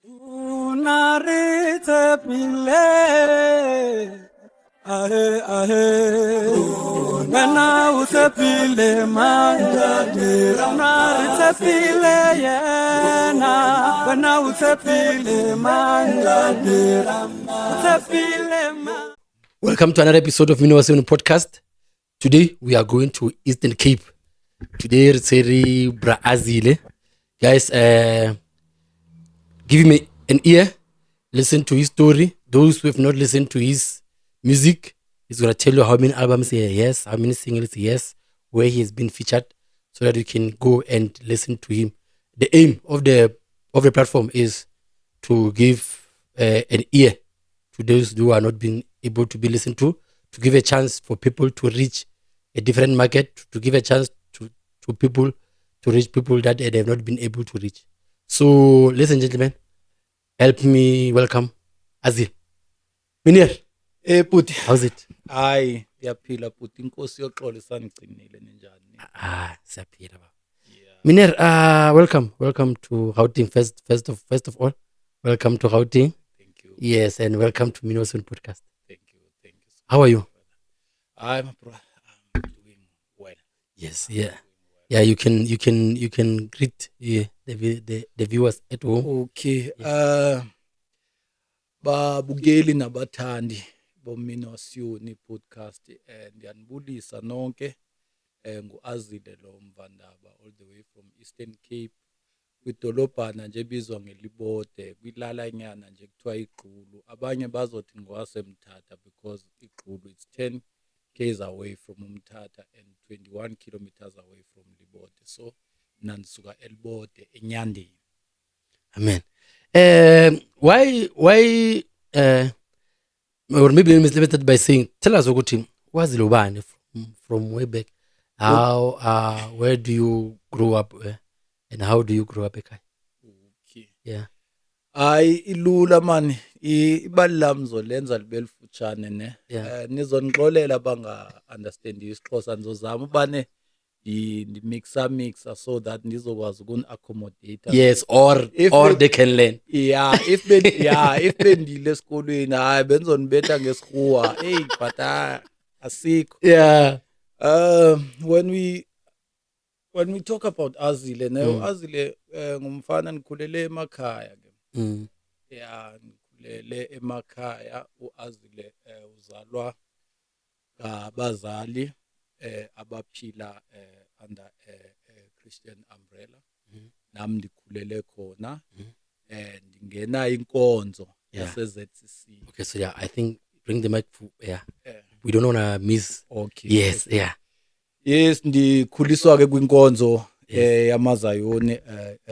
Una re tshepile, ahe ahe. Wena o tshepile mang? Rona re tshepile yena. Wena o tshepile mang? O tshepile mang? Welcome to another episode of Mmino Wa Siyoni Podcast. Today we are going to Eastern Cape. Today re tshwere Bra Azile. Guys, give him an ear, listen to his story. Those who have not listened to his music, he's gonna tell you how many albums he has, how many singles he has, where he has been featured, so that you can go and listen to him. The aim of the platform is to give an ear to those who are not being able to be listened to give a chance for people to reach a different market, to give a chance to people to reach people that they have not been able to reach. So, ladies and gentlemen, help me welcome Azile. Meneer, Eh Puti, how's it? Hayi, ngiyaphila Puti, inkosi yoxolo isanigcinile, ninjani? Ah, siyaphila baba. Meneer, welcome to Gauteng first of all. Welcome to Gauteng. Thank you. Yes, and welcome to Mmino Wa Siyoni Podcast. Thank you. Thank you so How are you? much, brother. I'm bro, I'm doing well. Yes, yeah. Yeah, you can greet, yeah, the viewers at home. Okay. Babukeli nabathandi boMmino Wa Siyoni Podcast, ndiyanibulisa nonke. NguAzile lo Mvandaba, all the way from Eastern Cape, kwidolobhana nje ebizwa ngeLibode, kwilalanyana nje kuthiwa iGqulu. Abanye bazothi ngwaseMthatha because iGqulu, it's 10 k's away from uMthatha and 21 kilometers away from Libode. So mina ndisuka eLibode, eNyandeni. Amen. Why or maybe let me start by saying, tell us ukuthi wazi ubani from way back. How where do you grow up, and how do you grow up ekhaya? Okay. Yeah. Hayi, ilula mani, ibali lami ngizolenza libe lifutshane ne. Yeah. Nizonixolela banga understand isiXhosa, ndizozama ubane ndimixa mixa so that ndizokwazi ukuni accommodate. Yes, or If or they can learn. Yeah, if bendile esikolweni, hayi, benzonibetha ngesikhuwa. Hey, but asikho. When we talk about Azile, ne, Azile ngumfana ngikhulele emakhaya ke. Yeah, ngikhulele emakhaya. UAzile uzalwa ngabazali abaphila under Christian umbrella. Nami ndikhulele khona. Ndingena inkonzo yase ZCC. Okay, so yeah, I think bring the mic for, yeah. We don't want to miss. Okay. Yes, yeah. Yes, ndikhuliswa ke kwinkonzo yamaZayoni,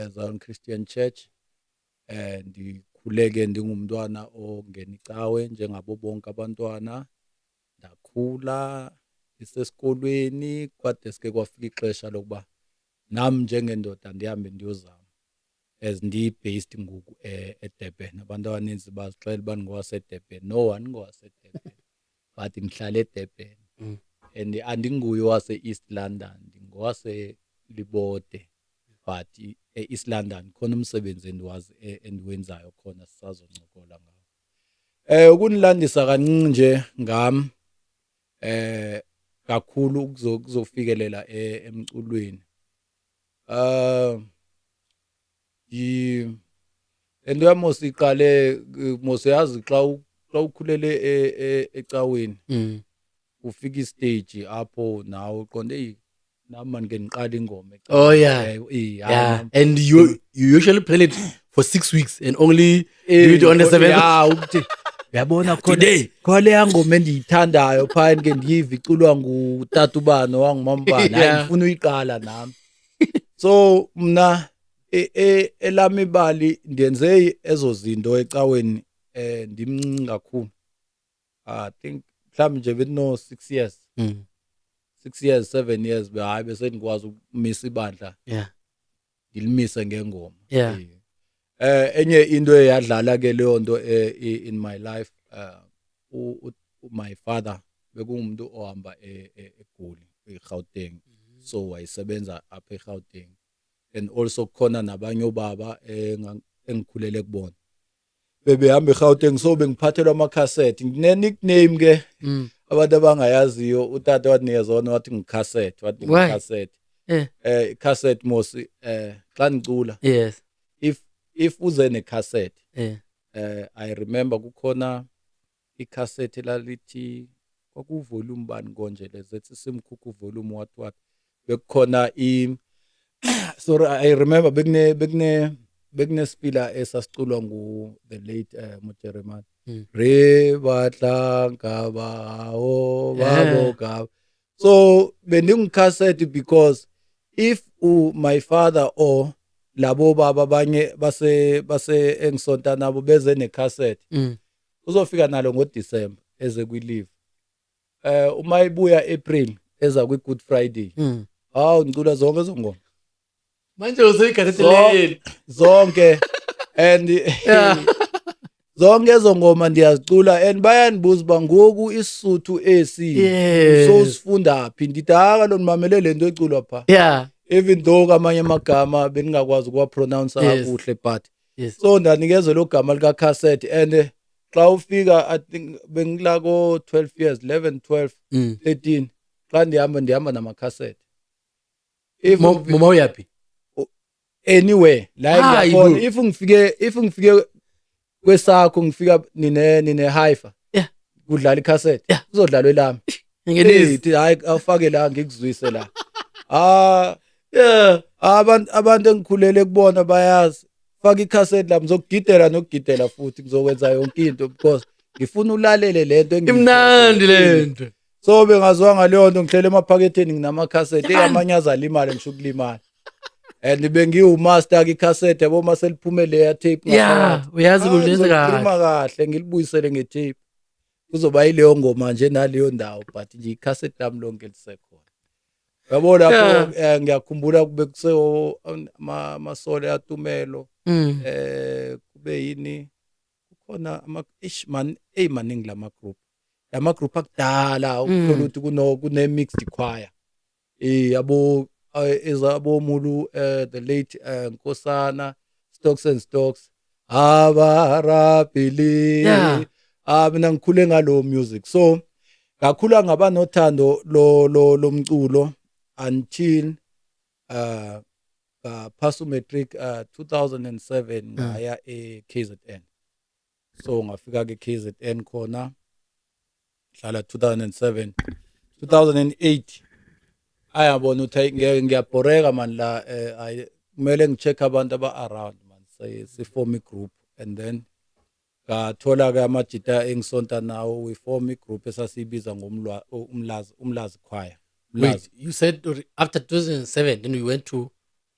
Zion Christian Church. Ndikhuleke ndingumntwana ongena icawe njengabo bonke abantwana. Ndakhula isesikolweni, kwade sike kwafika ixesha lokuba nami njengendoda ndihambe ndiyozama. As ndi-based ngoku eDurban. Abantu abaninzi bazixela uba ndingowase-Durban. No, andingowase-Durban. But ngihlala eDurban. And andinguye owase-East London, ndingowase-Libode. But e-East London khona umsebenzi endiwazi endiwenzayo khona, sisazoncokola ngawo. Ukunilandisa kancinci nje ngam kakhulu kuzofikelela emculweni. Lento yami mos iqale mos, yazi, xa ukhulele ecaweni, ufika istage apho nawe uqonde, eyi, nami manike ngiqala ingoma ecaweni. Oh yeah. Hayi, And you usually play it for 6 weeks and only do it on the seventh. Ya, ukuthi uyabona khona Today. Khona leya ngoma endiyithandayo phaya, ke ndiyiva iculwa ngutata ubani owangumambani, hayi, ngifuna uyiqala nami. So mna elami ibali, ndenze ezo zinto ecaweni ndimncinci kakhulu. I think mhlawumbe nje bendino 6 years, 6 years, 7 years, hayi, bese ndikwazi ukumisa ibandla, ndilimise ngengoma. Enye into eyadlala ke leyo nto in my life, my father bekungumuntu ohamba eGoli, eGauteng, so wayesebenza apha eGauteng, and also khona nabanye obaba engikhulele kubona. Bebehamba eGauteng, so bengiphathelwa amakhasethi. Ngine-nickname ke abantu abangayaziyo. Utata wathi zona, wathi ngicassette, wathi Why? ngicassette. Cassette mos, xa ndicula, if uze necassette, I remember kukhona icassette lalithi kwaku-volume bani konje lezethi simkhukhu volume what what, bekukhona i, sorry, I remember bekunesipila esasiculwa ngu the late Mojeremane, re batlanka bao babo ka. So bendingucassette because if my father or labo baba abanye base engisonta nabo beze necassette, uzofika nalo ngoDecember eze kwi-leave, uma ibuya April eza kwi Good Friday. Hawu, ngicula zonke ezo ngoma. Manje useyigazetheleni. Zonke, and zonke ezo ngoma ndiyazicula, and bayandibuza uba ngoku isisuthu esi so sifunda phi. Ndithi haka lo ndimamele le nto eculwa pha, even though kamanye amagama bendingakwazi ukuwapronounce kakuhle, but so ndanikezwe lo gama likacassette. And xa ufika, I think bengila ko 12 years, 11, 12, 13, xa ndihamba, ndihamba namakhasethi. If Mama uyaphi? Anywhere la Hayi ngiyakhona. bo. If ngifike kwesakho, ngifika nine hi-fi, kudlala icassette, kuzodlalwa elami. Ngenezi. Hey, hayi, awufake la ngikuzwise la. Ah, abantu engikhulele kubona bayazi. Faka icassette la, ngizokugidela nokugidela futhi ngizokwenza yonke into because ngifuna ulalele lento. Imnandi lento. So bengazwanga leyo nto, ngihlele emaphaketheni nginamacassette, amanye azalimala, ngisho ukulimala. And bengiwumaster ke icassette, yabo, mase liphume leya tape Yeah, uyazi kulenza kahle. kahle kahle, ngilibuyisele ngetape, kuzoba yileyo ngoma nje naleyo ndawo, but nje icassette lami lonke lisekhona, yabo lapho. Ngiyakhumbula kube kuse amasole atumelo, kube yini, kukhona ama, ish man, hey, maningi lama group, lama group akudala, ukuthola ukuthi kune mixed choir, yabo, ezabo Mulu, the late Nkosana, Stocks and Stocks, abarapili. Ah, mina ngikhule ngalo music, so ngakhula ngaba nothando lo lomculo until ngaphasa umatric 2007, ngaya e-KZN. So ngafika ke KZN khona, hlala 2007, 2008, ayabona ukuthi hayi, ngeke, ngiyabhoreka man la, kumele ngicheck abantu aba around man, si form group. And then ngathola ke amajita engisonta nawo, we form group esasiyibiza ngomlwa Umlazi, Umlazi Choir. Wait, Umlazi. You said after 2007, then you went to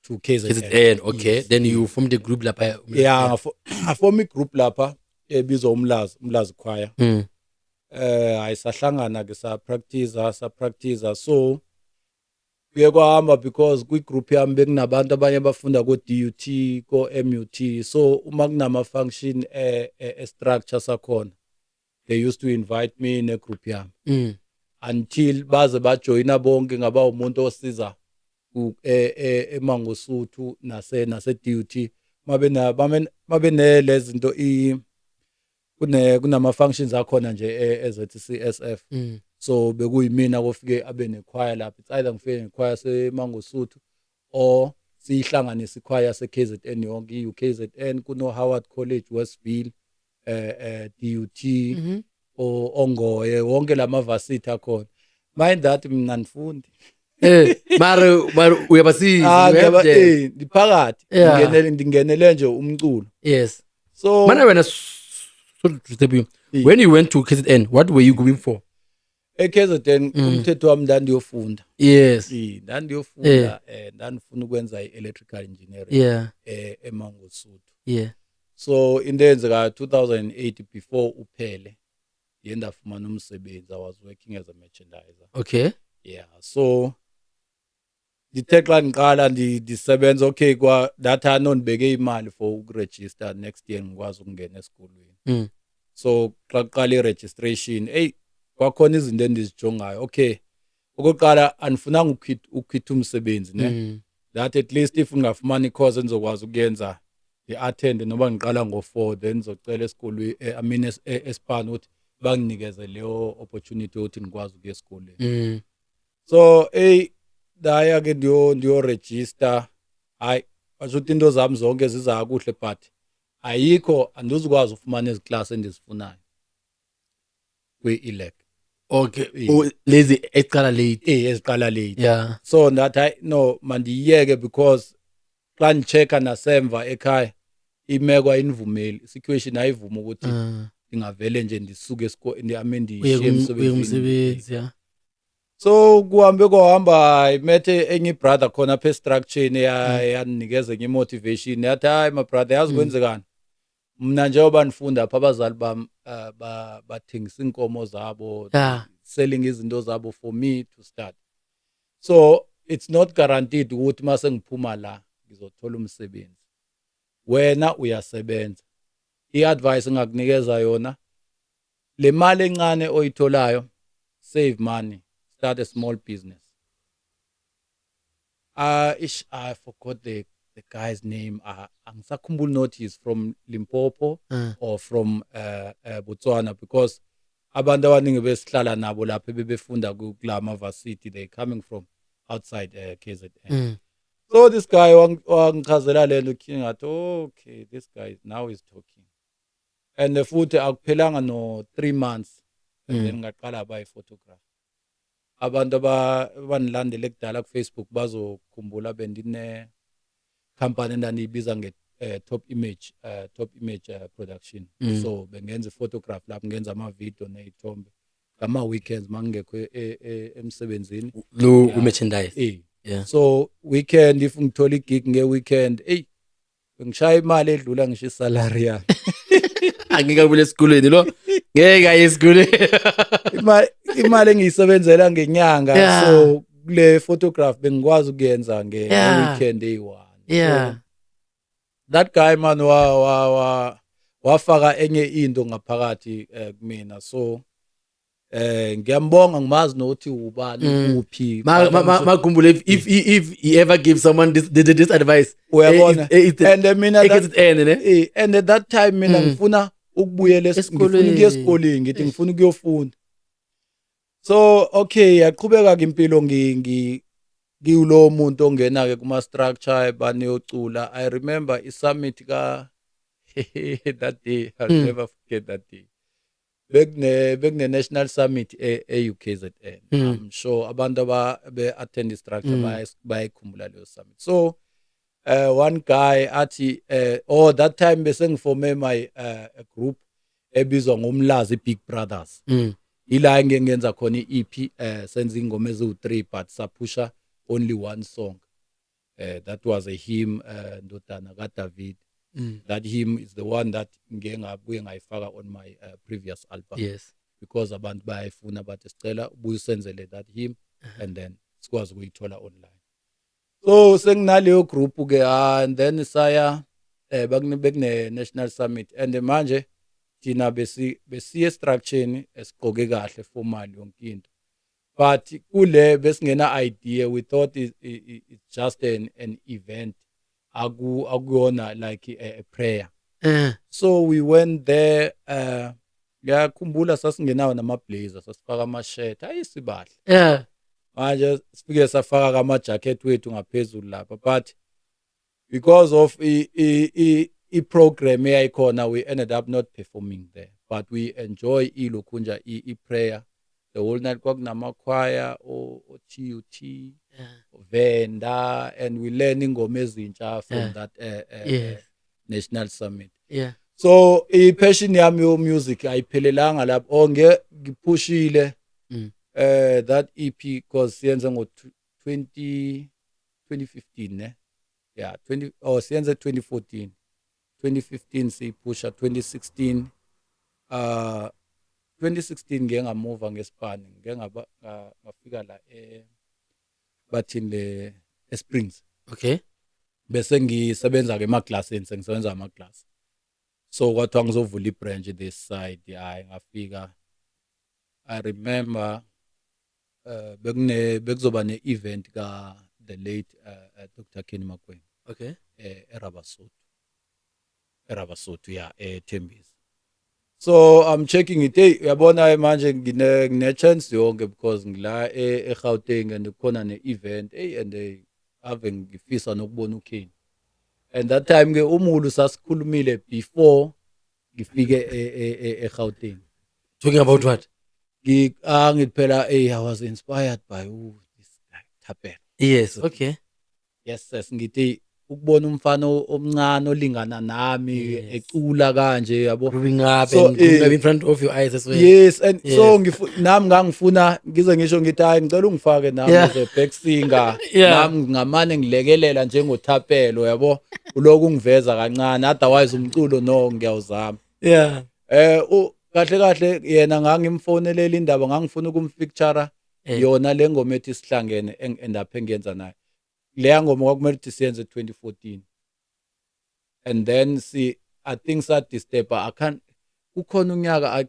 To KZN. KZN, okay. Yes. Then you formed a group lapha. Yeah, ngaform igroup lapha ebizwa Umlazi, Umlazi Choir. Ayisahlangana ke, sa practice, sa practice. So kuye kwahamba because kwi-group yami bekunabantu abanye abafunda ko-DUT, ko-MUT, so uma kunama function e structure sakhona, they used to invite me negroup yami until baze bajoyina bonke, ngaba umuntu osiza eMangosuthu nase DUT mabe mabe nelezinto i kune kunama functions akhona nje ezethi CSF. So bekuyimina kofike abe nechoir lapha. It's either ngifike nechoir seMangosuthu or siyihlanganise ichoir se-KZN yonke, i-UKZN, kuno Howard College Westville, DUT, o Ongoye, wonke lama varsity akhona. Mind that mina nifundi. Mara uyabasiza. Ah, you help ngiyaba them. Ndiphakathi, ndingenele nje umculo. So Mana wena, sorry to disturb you. When you went to KZN, what were you going for? E-KZN, umthetho wami, ndandiyofunda. Ndandiyofunda, ndandifuna ukwenza i-electrical engineering eMangosuthu. So into eyenzeka 2008, before uphele, ndiye ndafumana umsebenzi. I was working as a merchandiser. Yeah, so ndithe xa ndiqala ndisebenza, okay, kwa ndathi anondibeke imali for ukuregister next year, ngikwazi ukungena esikolweni. So xa kuqala i-registration, eyi, kwakhona izinto endizijongayo. Okay, okokuqala andifunanga ukuquitha umsebenzi ne, that at least if ngingafumana i-course endizokwazi ukuyenza. Ngi-attend noma ngiqala ngo-4, then ngizocela esikolweni, I mean esipani, ukuthi banginikeze leyo opportunity yokuthi ngikwazi ukuya esikolweni. So ey, ndaya ke ndiyo register. Hayi, basho ukuthi into zami zonke ziza kuhle, but ayikho, andizukwazi ufumana ezi class endizifunayo kwi-elec. Okay. Oh, lezi eqala late. Eh, eziqala late. So ndathi, hayi no, mandiyiyeke, because xa ndichecka nasemva ekhaya imeko ayinivumeli, situation ayivumi ukuthi ndingavele nje ndisuke I mean, uye ndishiye uye emsebenzini. Kumsebenzi, yeah. So kuhambe kwahamba, imethe enye ibrother khona apha estructure yandinikeza enye imotivation, yathi, "Hayi my brother, yazi kwenzekani, mna njengoba ndifunda apha, abazali bam bathengisa iinkomo zabo, selling izinto zabo for me to start. So it's not guaranteed ukuthi mase ngiphuma la ngizothola umsebenzi. Wena uyasebenza, i-advice engakunikeza yona, le mali encane oyitholayo, save money, start a small business." Ish, I forgot the guy's name. Angisakhumbuli not he's from Limpopo or from Botswana, because abantu abaningi besihlala nabo lapha bebefunda kula ma-varsity, they coming from outside KZN. So this guy wangichazela lento, king, ngathi, "Okay, this guy now is talking." And futhi akuphelanga no 3 months and then ngaqala ba photographer. Abantu abanilandele kudala ku Facebook bazokhumbula bendine company endandiyibiza nge Top Image Production. So bengenza iphotograph lapho, ngenza ama video nezithombe ngama weekends mangingekho emsebenzini. Lo merchandise. Eh. Yeah. So weekend, if ngithola igig nge-weekend, ey, ngishaya imali edlula ngisho isalary yami. Angeke abule esikolweni lo, ngeke aye esikolweni. Imali engiyisebenzela ngenyanga, so kule photograph bengikwazi ukuyenza nge-weekend eyi-one. So, that guy man wa wa wa wafaka enye into ngaphakathi kumina. So ngiyambonga, ngimazi nokuthi ubani, uphi. Makhumbule if he ever gives someone this advice, Uyabona, eh, and mina that, KZN ne. And at that time mina ngifuna ukubuyela ngifuna Esikolweni. ukuya esikoleni, ngithi ngifuna ukuyofunda. So okay, yaqhubeka ke impilo, ngi ngi ngiwulo muntu ongena ke kuma structure baniyocula. I remember i-summit ka that day, I'll never forget that day. Bekune national summit e UKZN. I'm sure abantu aba be attend structure bayayikhumbula leyo summit. So one guy athi, oh, that time bese ngifome my a group ebizwa ngoMlazi Big Brothers. Ila engike ngenza khona i-EP, senza ingoma eziwu3, but saphusha only one song. That was a hymn, Ndodana kaDavid. That hymn is the one that ngike ngabuye ngayifaka on my previous album, because abantu bayayifuna, bathi sicela ubuye usenzele that hymn and then sikwazi ukuyithola online. So senginaleyo group ke, and then saya bekune national summit, and manje thina besiye structure esigqoke kahle, formal, yonke into, but kule besingena idea. We thought it's just an event, akuyona like a prayer. So we went there, ngiyakhumbula sasingenawo nama blazer, sasifaka ama shirt ayisibahle. Manje sifike safaka ama jacket wethu ngaphezulu lapha, but because of i program eyayikhona, we ended up not performing there, but we enjoy ilokhunja i prayer the whole night. Kwakunama choir o TUT, Venda, and we learn ingoma ezintsha from that national summit. So i-passion yami yo music ayiphelelanga lapho. Oh, nge ngiphushile that EP, because siyenze ngo 20 2015 ne, yeah, 20, oh, siyenze 2014, 2015 siyiphusha, 2016, 2016 ngeke ngamuva ngesipani, ngeke ngaba ngafika la bathini le eSprings. Bese ngisebenza ke emaglasini, sengisebenza amaglass, so kwathiwa ngizovula ibranch this side. Hayi, ngafika, I remember bekune bekuzoba ne-event ka the late Dr Kenny Makweng eRabasotho. eRabasotho, yeah, eThembisa. So I'm checking it. Hey, uyabona manje ngine chance yonke because ngila eGauteng and kukhona ne-event, hey, and ave ngifisa nokubona uKenny. And that time ke uMulu sasikhulumile before ngifike eGauteng. Talking about what? Ngithi phela, hey, I was inspired by this guy Thapelo. Yes, okay. Yes, ngithi ukubona umfana omncane olingana nami ecula kanje, yabo. Growing up So, and growing up in front of your eyes as well. Yes, and so nami ngangifuna ngize ngisho ngithi, hayi, ngicela ungifake nami as a back singer. Nami ngamane ngilekelela njengoThapelo, yabo, uloku ungiveza kancane, otherwise umculo no, ngiyawuzama. Kahle kahle yena ngangimfonelela indaba, ngangifuna ukumfeature yona le ngoma ethi Sihlangene end up engiyenza naye. Leya ngoma kwakumele ukuthi siyenze 2014 and then si I think sa disturb, I can't, kukhona unyaka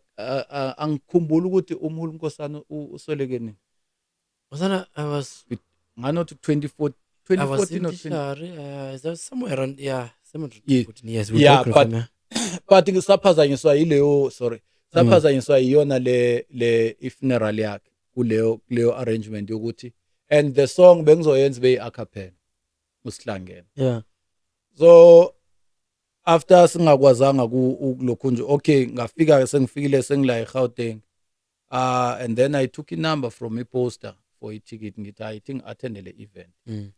angikhumbula ukuthi uMhulu Nkosana usweleke nini. Wasana, I was Nganothi 24 I was 2014 in or 20 Tishari, is that somewhere around, yeah, somewhere 14 years. We Yeah, talk but yeah. but ngisaphazanyiswa yileyo, sorry, saphazanyiswa iyona le i-funeral yakhe kuleyo arrangement yokuthi and the song bengizoyenza beyi acapella, uSihlangene. So after singakwazanga kulokhu nje, okay, ngafika sengifikile, sengila eGauteng, and then I took a number from a poster for a ticket. Ngithi I think attend le event.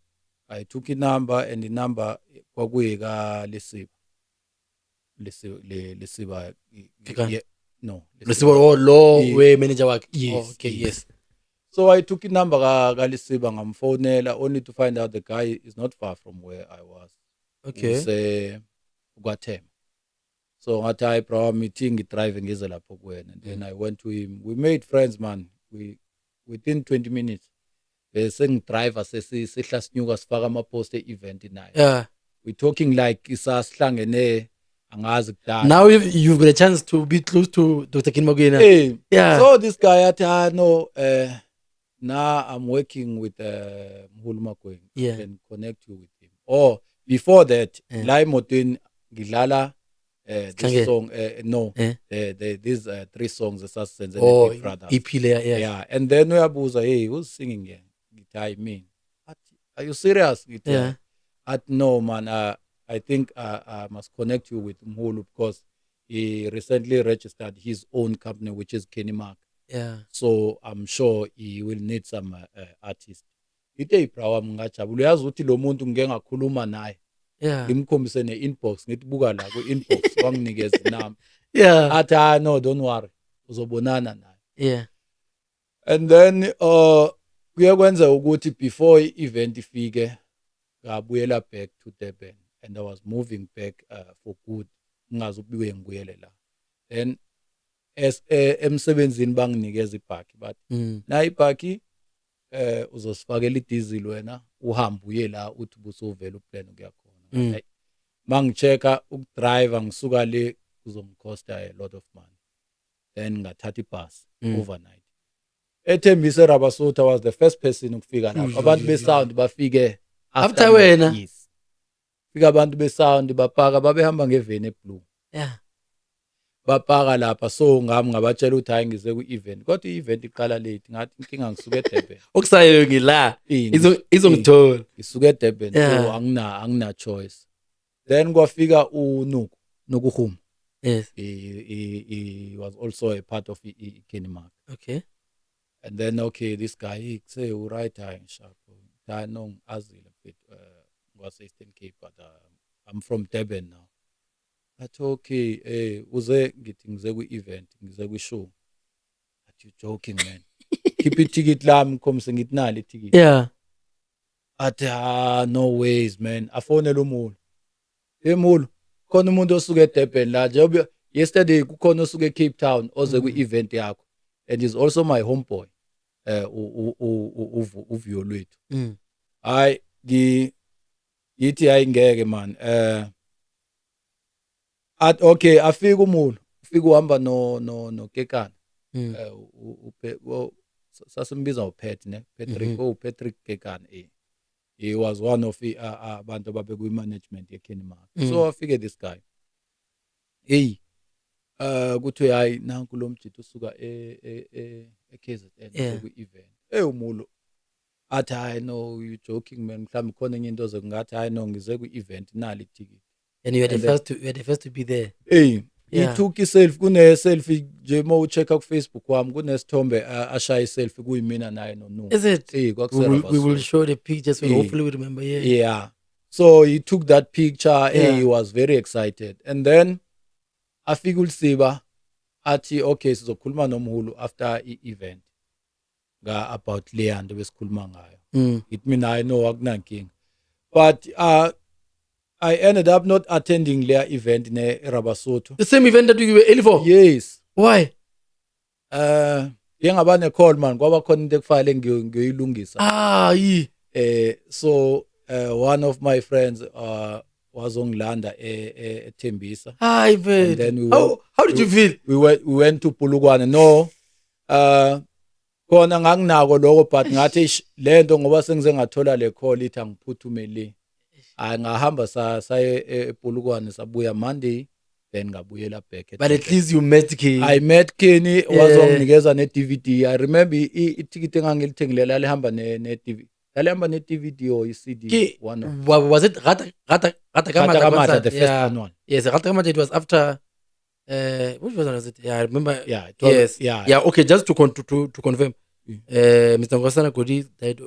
I took a number and the number kwakuyeka Lesiba, Lesiba. Kekana? Yeah, no. Lesiba, oh, lo we manager wakhe. Yes, Oh, okay, yes. yes. So I took inumber kaLesiba, ngamfonela, only to find out the guy is not far from where I was. Use kwaThema. So ngathi, hayi bro, mithi ngidrive ngize lapho kuwena. And then I went to him. We made friends, man. We within 20 minutes bese ngidrive, sesihla sinyuka, sifaka ama post e-event naye. We talking like isasihlangene angazi kudala. Now you've got a chance to be close to Dr. Ken Mokoena. Hey, so this guy athi, ah no, now I'm working with Mhulu Makweng. I can connect you with him. Or before that, la emotweni ngidlala this Sihlangene. song, no, these three songs esasizenze Oh, ne-Big Brothers. EP leya, yeah. Yeah, and then uyabuza, hey, who's singing here? Ngithi, hayi, me. Athi, are you serious? Ngithi, athi, no man, I think I must connect you with Mhulu because he recently registered his own company, which is Kenny Mark. So I'm sure he will need some artist. Ithe bra wami, ngajabula, uyazi ukuthi lo muntu ngike ngakhuluma naye, ngimkhombise ne-inbox, ngithi buka la ku-inbox, wanginikeza inamba. Athi, ah no, don't worry, uzobonana naye. And then kuye kwenza ukuthi before i-event ifike ngabuyela back to Durban and I was moving back for good, ngingazi ukubuye ngibuyele la. Then as emsebenzini banginikeza ibhaki, bathi na ibhaki uzosifakela idiesel, wena uhambe uye la uthi busovela uplan ukuya khona. Hayi, mangichecka ukudrive ngisuka le kuzongikhosta a lot of money. Then ngathatha ibhasi overnight eThembisa Rabasotho. Was the first person ukufika lapho. Abantu besound bafike After me. Wena? Yes, fika abantu besound, bapaka, babehamba ngeveni eblue. Bapaka lapha, so ngami ngabatshela ukuthi hayi, ngize ku-event, kodwa i-event iqala late. Ngathi inkinga ngisuke eDurban. Okusayo ngila. Izongithola. Ngisuke eDurban, so angina choice. Then kwafika uNuku Nukuhuma. He was also a part of i-Kenny Mark. And then okay, this guy, he say uright, hayi sharp, hayi no, ngiazile mfethu, ngwase Eastern Cape, but I'm from Durban now. Athi okay, uze, ngithi ngize kwi-event, ngize kwi-show. Athi, you joking, man, khipha ithikithi lami, ngikhombise, ngithi nali ithikithi. Athi, ah no ways, man. Afonele umuntu, eMulu khona umuntu osuke eDurban la, njengoba yesterday kukhona osuke eCape Town oze kwi-event yakho, and he's also my homeboy, uViyo lwethu. Hayi, ngithi hayi ngeke man. At okay, afika umuntu, ufika uhamba no Kekana. Sasimbiza uPat ne Patrick. Oh, Patrick Kekana, he was one of abantu ababe kwi management yeKenny Mark. So afike this guy. Hey, kuthiwe hayi, nanku lo mjito usuka e KZN ku-event. Hey, uMulu athi, "Hayi no, you joking man, mhlawumbe khona enye into." Zokungathi, "Hayi no, ngize kwi-event, nali ithikithi." And you were the And then- first to you were the first to be there. Hey, he took i-selfie, kune-selfie nje uma u-check-a ku-Facebook wami, kunesithombe ashaya i-selfie kuyimina naye noNu. Is it? Eh. We will show the pictures. We hopefully we remember. Yeah. Yeah, so he took that picture. Hey, he was very excited and then afika uLisiba athi, "Okay, sizokhuluma noMhulu after i-event nga about leya nto besikhuluma ngayo." It mean I know akunankinga, but I ended up not attending leya event ne Rabasotho. The same event that you were early for. Yes. Why? Ngeke ngaba ne call man, kwaba khona into ekufanele ngiyoyilungisa. Ah, yeah. So one of my friends wazongilanda eThembisa. Hi, man. And then we How how did you feel? We went to Polokwane. No, khona nganginako lokho, but ngathi, "Eish, lento ngoba sengize ngathola le call ithi angiphuthume le." Hayi, ngahamba saye ePolokwane, sabuya Monday, then ngabuyela back But at least you met Kenny. I met Kenny, wazonginikeza ne DVD. I remember ithikithi engangilithengile lalihamba ne DVD, lalihamba ne DVD or i-CD, one of Was it Rata Rata Rata Rata Kamata Kamata, concert? The first one. Yes, Rata Kamata. It was after. Which one was it? Yeah, I remember. Yeah, it was, Yes. yeah. Yeah. Okay. Just to confirm, Mr. Nkosana Kodi died,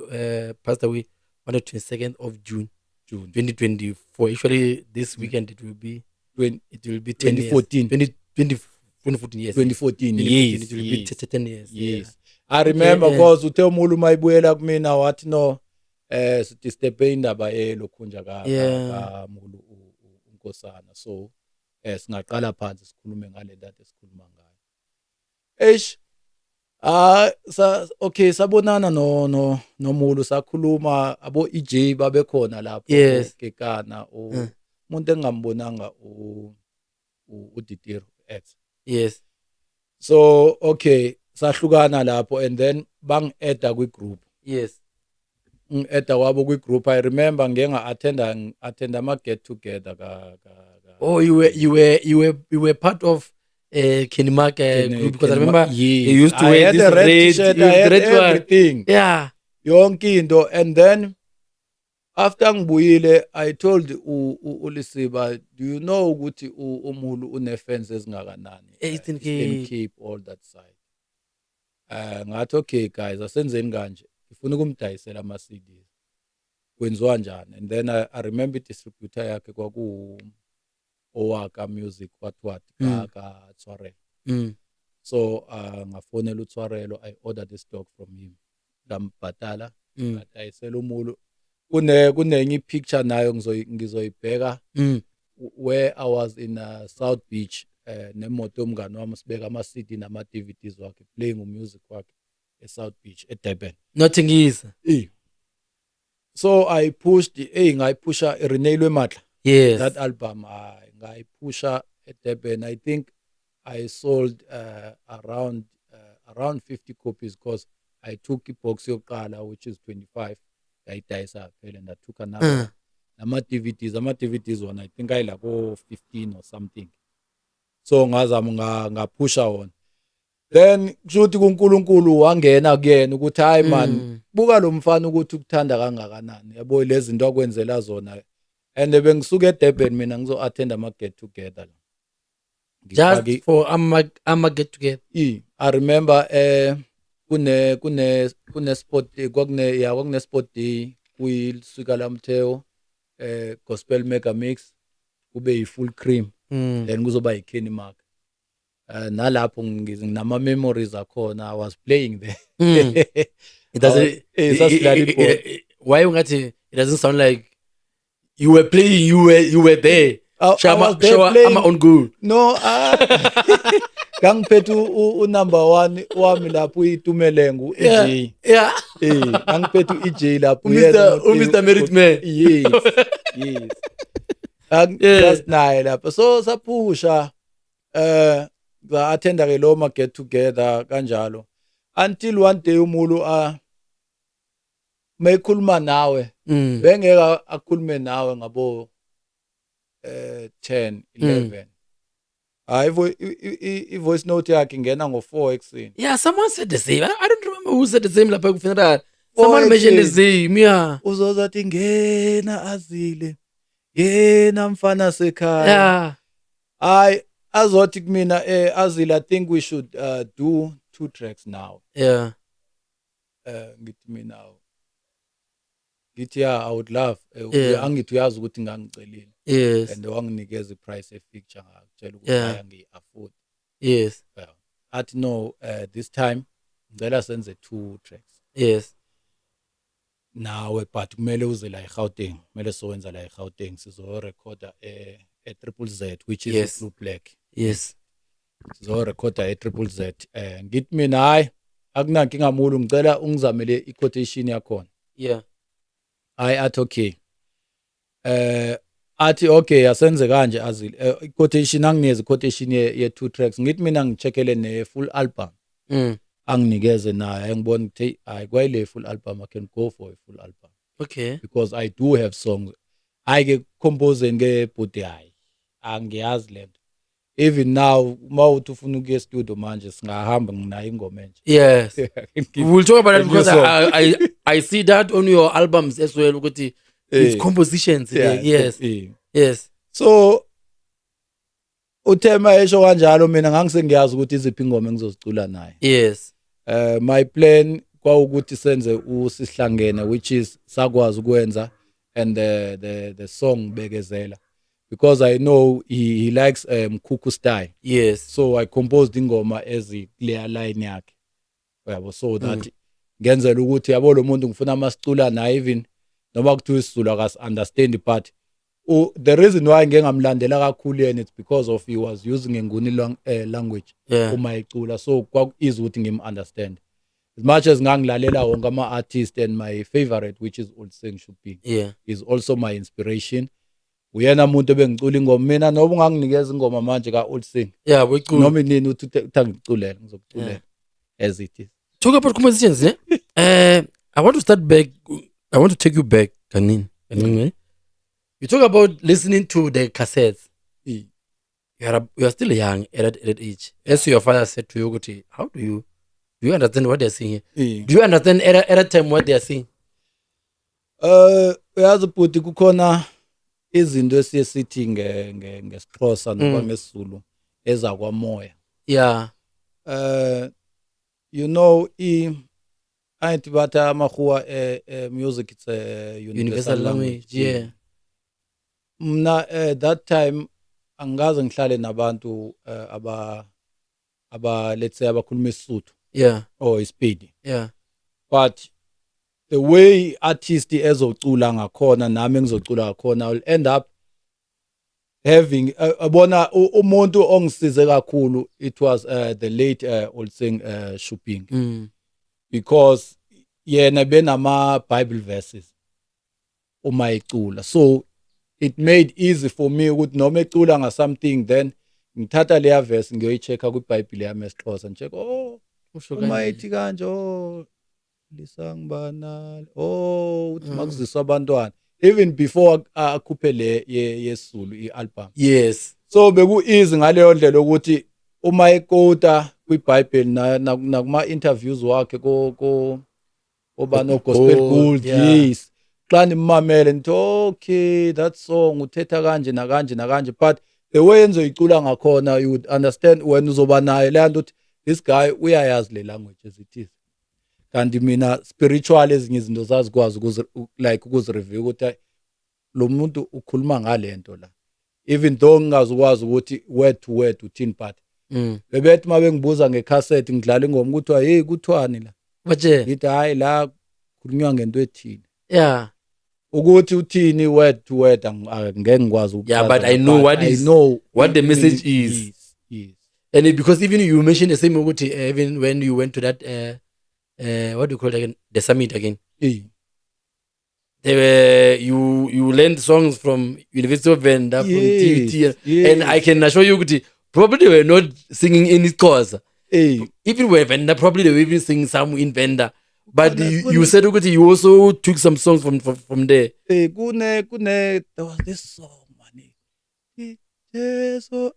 passed away on the 22nd of June, June 2024. Actually, this weekend it will be it will be 10 years. 2014. 20, 20, 2014. Yes. 2014. 2014, Yes. it will be 10 years. Yes, I remember, because uthe uMulu mayibuyela kumina wathi, "No, sidisturbe indaba elokhunja ka kaMulu uNkosana, so singaqala phansi sikhulume ngale nto esikhuluma ngayo." Eish, ah, sa okay, sabonana no noMulu, sakhuluma, abo EJ babekhona lapho. Kekana umuntu engingambonanga uDitiro ex. So okay, sahlukana lapho and then bangi-adda kwi-group. Ngi-adda kwabo kwi-group. I remember ngike nga-attenda, ngi-attenda ama-get together ka Oh, you were part of Kenny Mark group, because I remember Yes. you used to I wear had this the red red, t-shirt, you I had red one. Everything. Yonke into. And then after ngibuyile, I told uLisiba, "Do you know ukuthi uMulu une-fans ezingakanani?" Eastern Eastern Cape. Cape, all that side. Ngathi, "Okay guys, asenzeni kanje, ngifuna ukumdayisela ama-CDs, kwenziwa njani?" And then I remember i-distributor yakhe kwaku Owaka Music, what what, ka Tshwarelo. So ngafonela uTshwarelo, I ordered the stock from him, ngambhatala, ngadayisela uMulu. Kunenye i-picture nayo ngizoyibheka where I was in South Beach nemoto yomngani wami, sibeka ama-CD nama-DVDs wakhe, playing music wakhe e-South Beach eDurban. Nothingisa. Eh. So I pushed, hey, ngayiphusha Renelwe Matla. That album I ngayiphusha eDurban. I think I sold around 50 copies because I took ibox yokuqala, which is 25, ngayidayisa phela, and I took another nama DVDs, ama DVDs one I think ayila ko 15 or something. So ngazama ngaphusha wona. Then kusho ukuthi kuNkulunkulu wangena kuyena ukuthi, "Hayi man, buka lo mfana ukuthi ukuthanda kangakanani, yabo, lezi zinto akwenzela zona." And bengisuka eDurban mina ngizo attend ama get together la. Just for ama get together. I remember kune sport day, kwakune, yeah, kwakune sport day kuyilisika lamtheo, Gospel Mega Mix, kube yi Full Cream, then kuzoba yi Kenny Mark. Nalapho nginama memories akhona, I was playing there. It doesn't Sasidlala ibhola. Why ungathi it doesn't sound like you were playing, you were there. I Shama was there show playing. ama on goal. No, ah, ngangiphethe unumber 1 wami lapho, uYitumelengu EJ. Ngangiphethe uEJ lapho. uMr. uMr. Merit Man. Yes. Just naye lapho. So saphusha, nga attenda ke lo ma get together kanjalo. Until one day uMulu a mayikhuluma nawe, bengeke akhulume nawe ngabo 10, 11. Hayi, i-voice note yakhe ingena ngo-4 ekuseni. Yeah, someone said the same. I don't remember who said the same lapha ku-funeral. Someone mentioned the same. Yeah. Uzozathi ngena azile, ngena mfana sekhaya. Hayi, azothi kumina, "Azile, I think we should do two tracks now." Ngithi mina, ngithi, "Yeah, I would love." Angithi uyazi ukuthi ngangicelile and wanginikeza i-price e-fixed, ngakutshela ukuthi hayi, angiyi-afford. Yeah. Athi, "No, this time ngicela senze two tracks nawe, but kumele uze la eGauteng, kumele sowenza la eGauteng, sizorekhoda e-Triple Z, which is Blue Black. Sizorekhoda e-Triple Z." Ngithi mina, "Hayi, akunankinga mulu, ngicela ungizamele i-quotation yakhona." Hayi, athi okay, athi okay, asenze kanje azile, i-quotation, anginikeze i-quotation ye two tracks. Ngithi mina ngicheckele ne full album. Anginikeze naye, ngibona ukuthi hey, hayi, kwayile full album, I can go for a full album because I do have songs. Hayi ke, composing ke bhuti, hayi, angiyazi lento. Even now uma uthi ufuna ukuya e-studio manje, singahamba, nginayo ingoma entsha. We'll talk about that A new because song. I see that on your albums as well, ukuthi it's compositions. Yes. So uthema esho kanjalo, mina ngangisengiyazi ukuthi iziphi ingoma engizozicula naye. My plan kwawukuthi senze usihlangene, which is sakwazi ukwenza, and the song Bekezela, because I know he likes Mkhukhu style. So I composed ingoma ezikuleya line yakhe, uyabo, so that ngenzela ukuthi, yabo, lo muntu ngifuna masicula naye, even noma kuthiwa isiZulu akas understand, but the reason why ngeke ngamlandela kakhulu yena, it's because of he was using iNguni language uma ecula, so kwaku easy ukuthi ngim understand, as much as ngangilalela wonke ama artist, and my favorite, which is Olseng Shuping, is also my inspiration. Uyena umuntu ebengicula ingoma mina, noma unganginikeza ingoma manje ka Olseng We cool. noma inini uthi uthi angikuculele, ngizokuculela as it is. Talk about compositions, yeah? I want to start back. I want to take you back, Kanin. Kanin, eh? You talk about listening to the cassettes. You are still young at that age. As your father said to you, ukuthi, how do you understand what they're saying? Do you understand at that time what they're saying? Uyazi bhuti, kukhona izinto esiye sithi nge ngesiXhosa noma ngesiZulu ezakwamoya. You know, ayithi bathi amakhuwa, music, it's a universal, Universal language. Mna, that time angikaze ngihlale nabantu aba let's say abakhuluma isiSuthu or iSpedi, but the way artist ezocula ngakhona nami engizocula ngakhona, I will end up having abona umuntu ongisize kakhulu, it was the late Olseng Shuping, because yena benama Bible verses uma ecula, so it made easy for me ukuthi noma ecula nga something, then ngithatha leya verse ngiyoyi-check-a kwiBhayibheli yami esiXhosa, ngi-check, oh, Usho uma kanje. ethi kanje, oh, lisangibana, oh, uthi makuziswa abantwana, even before akhuphe le yesiZulu i-album. So beku easy ngaleyo ndlela ukuthi uma e-quota kwiBhayibheli nakuma interviews wakhe ko obani, Gospel Gold, yes, xa nimamele nithi, okay, that song uthetha kanje nakanje nakanje, but the way enzoyicula ngakhona, you would understand wena, uzoba nayo leya nto ukuthi this guy uyayazi le language as it is. Kanti mina spiritual, ezinye izinto zazikwazi like ukuzi-reveal ukuthi hayi, lo muntu ukhuluma ngalento la, even though ngingazukwazi ukuthi word to word uthini, but bebethi uma bengibuza ngecassette ngidlala ingoma, kuthiwa, "Hey, kuthiwani la?" Batshe. Ngithi, "Hayi, la khulunywa ngento ethile." Ukuthi uthini word to word, angeke ngikwazi. Yeah, but I know what I know what the message is. Yes. And because even you mentioned the same ukuthi, even when you went to that what do you call it again, the summit again, they were you learned songs from University of Venda, from TUT, and I can assure you ukuthi probably they were not singing any Xhosa. Even were Venda, probably they were even singing some in Venda, but you said ukuthi you also took some songs from there. Kune there was this song, man. Jesu.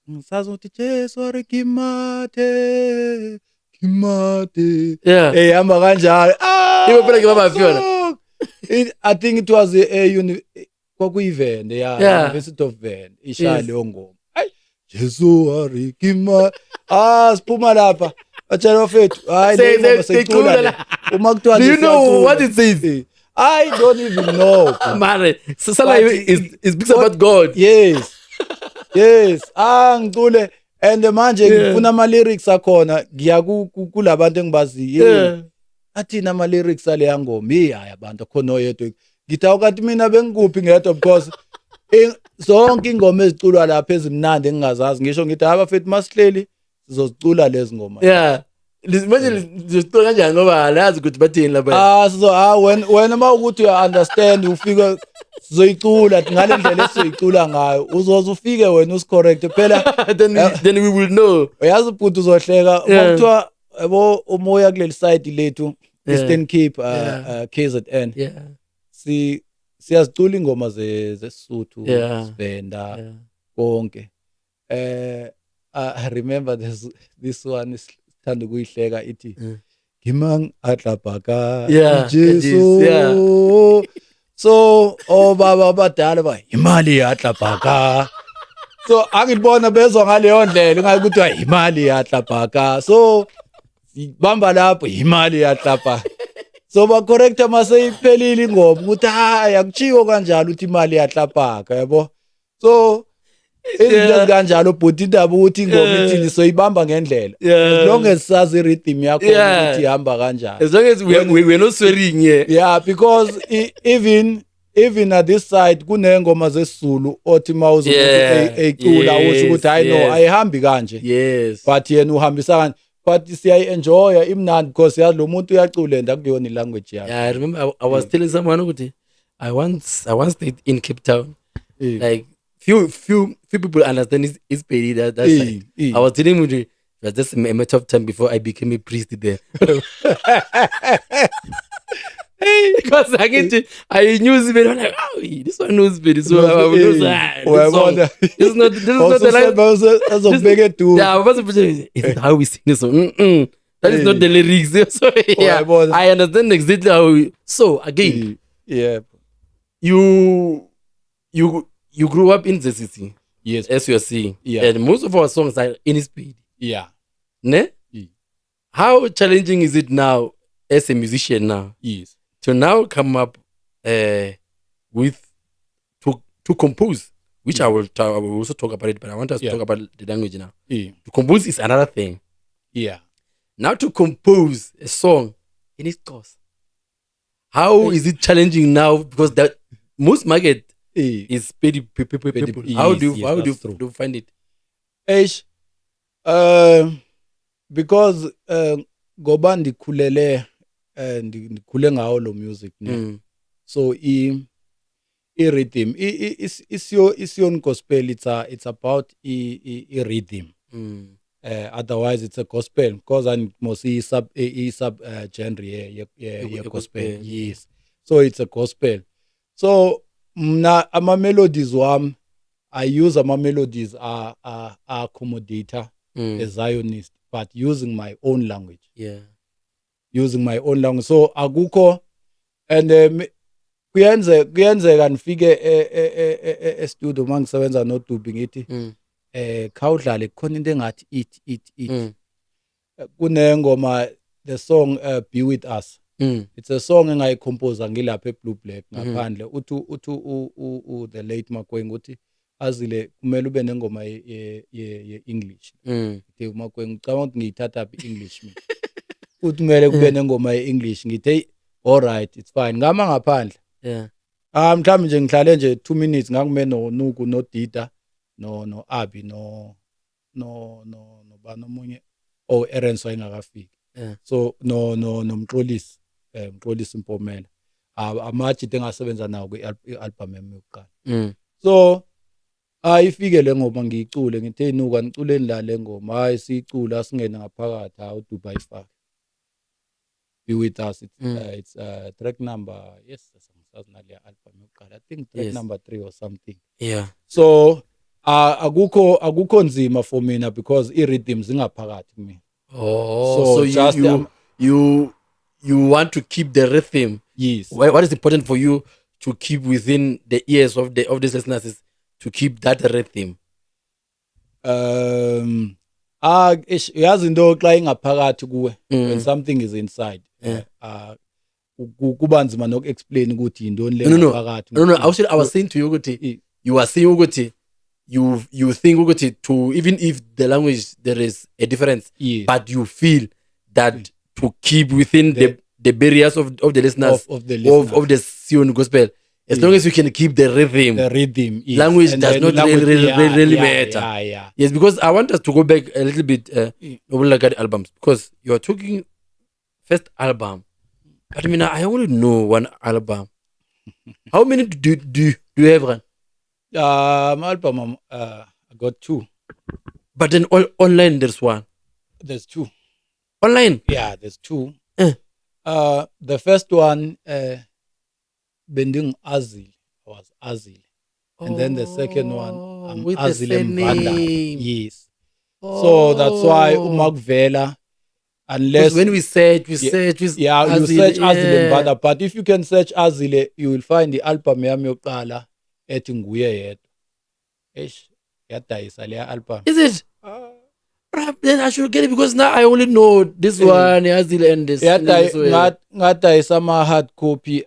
Ngisazi ukuthi Jesu a re ke mathe, ke mathe. Yeah. Ehamba kanjalo. Ah! Ibe phela ke ba bafi yona? Song. I think it was a uni kwakuyi-Venda, yeah, University of Venda ishaya leyo ngoma. Ayi, Jesu a re ke ma, ah, siphuma lapha, batshela bafethu, hayi, le ngoma seyicula seyicula le. Uma kuthiwa Do you nje know siyacula. what it says? I don't even know, bro. Man, Sala But is speaks about God. Yes, ah, ngicule and manje ngifuna ama lyrics akhona, ngiya kulabantu engibaziyo. Athina ama lyrics aleya ngoma? Hey, hayi, abantu akhona oyedwa. Ngithi, awu, kanti mina bengikuphi ngedwa? Because zonke ingoma eziculwa lapha ezimnandi engingazazi, ngisho ngithi, hayi bafethu, masihleli sizozicula lezi ngoma. Yeah. Manje lizicula kanjani ngoba alazi ukuthi bathini lapha? Ah, sizo, ah, wena uma ukuthi uya understand, ufike sizoyicula ngale ndlela esizoyicula ngayo, uzoze ufike wena usicorrect phela. Then we will know. Uyazi ubhuti, uzohleka uma kuthiwa, yabo, umoya kuleli side lethu, Eastern Cape, KZN, si siyazicula ingoma zeSuthu, Sivenda, konke. I remember this one, sithanda ukuyihleka, ithi "Ke mang a tla paka Jesu." Jesu, yeah. So obaba abadala ba imali yatlabhaka, so angibona bezwa ngaleyo ndlela ngathi kuthiwa imali yatlabhaka, so bamba lapho imali yatlabhaka, so ba correct mase iphelile ingoma ukuthi hayi, akuchiwo kanjalo ukuthi imali yatlabhaka, yabo. So izinto ezikanjalo bhuti, indaba ukuthi ingoma ithini, soyibamba ngendlela as long as sazi i-rhythm yakho ukuthi ihamba kanjani. As long as we're not swearing here. Yeah, because even at this side kunengoma zesiZulu othi mawuze eyicula usho ukuthi hayi no, ayihambi kanje, but yena uhambisa kanje, but siyayi-enjoya, imnandi because yazi lo muntu uyacula and akuyona i-language yakhe. Yeah, I remember I was telling someone ukuthi I once stayed in Cape Town. Like few people understand isiPedi that side. I was telling him it was just a matter of time before I became a priest there. Because I get to, I knew Sipedi. I'm like, oh, this one knows Sipedi. So I will know, ah, this song. This is not the line. Azokubeka eduze. Yeah, I was supposed to, is it how we sing this song? Mm-mm. That is not the lyrics. So yeah, Uyayibona? I understand exactly how. So again, you grew up in ZCC, as you are saying, and most of our songs are in Sipedi. Ne? How challenging is it now as a musician now to now come up with to compose, which I will also talk about it, but I want us to talk about the language now. To compose is another thing. Now to compose a song in isiXhosa, how is it challenging now? Because that most market is Pedi Pedi- people. How do you how do you, that's true. do you find it? Eish. Because ngoba ndikhulele ndikhule ngawo lo music, ne. So i rhythm i isiyon gospel, it's about i rhythm. Otherwise it's a gospel because and mos i sub genre ye Ye gospel. Gospel. Yes, so it's a gospel, so mna ama melodies wami, I use ama melodies are accommodator a Zionist, but using my own language, using my own language. So akukho and kuyenzeka nifike e-studio mangisebenza noDubi, ngithi, "Khawudlale, kukhona into engathi it Kunengoma, the song "Be With Us". It's a song engayicompose ngilapha eBlue Black ngaphandle. Uthi the late Makweng uthi, "Azile, kumele ube nengoma ye English." Ngithi, "Makweng, ngicabanga ukuthi ngiyithatha phi English mina?" Uthi kumele kube nengoma ye English. Ngithi, "Hey, all right, it's fine." Ngama ngaphandle. Ah, mhlawumbe nje ngihlale nje 2 minutes, ngangime no Nuku, no Dida, no Abi, no nobani omunye, oh, Erens wayengakafiki. So no noMxolisi, Mxolisi Mpomela. Amajita engasebenza nawo kwi-album yami yokuqala. So hayi, ifike le ngoma, ngiyicule, ngithi, "Hey Nuka, niculeni la le ngoma." Hayi, siyicula, singene ngaphakathi, hayi, uDubai ifake "Be With Us". It's, it's track number, yes, angisazi nale album yokuqala, I think track number 3 or something. So Akukho nzima for mina because i-rhythms ingaphakathi kumina. Oh, So so you just, you, you want to keep the rhythm. Yes. What is important for you to keep within the ears of these listeners is to keep that rhythm. Ish, uyazi into xa ingaphakathi kuwe, when something is inside, kuba nzima noku-explain ukuthi yintoni le No. ngaphakathi. No. I was saying to you ukuthi you are saying ukuthi you think ukuthi to even if the language there is a difference, but you feel that to keep within the barriers of the listeners, of the of listeners. of the Sion gospel, as long as you can keep the rhythm, The rhythm, yes. Language And does then not language, really, really matter. Yes, because I want us to go back a little bit, the albums, because you are talking first album, but I mean I only know one album. How many do you have, Ran? Album, I got two. But then all online there's one. There's two. Online? Yeah, there's two. The first one, bending Azile. I was Azile. And then the second one, Oh, I'm with the Azile Mvanda. surname. Yes. So that's why Oh. umakuvela, unless Because when we search, we Yeah, search, we yeah, you Azile, search Azile yeah. Mvanda, but if you can search Azile, you will find the album yami yokuqala ethi nguye yedwa. Eish, yadayisa leya album. Is it? Then I should get it because now I only know this one, Azile, and this. This way. Ngadayisa ama hard copy.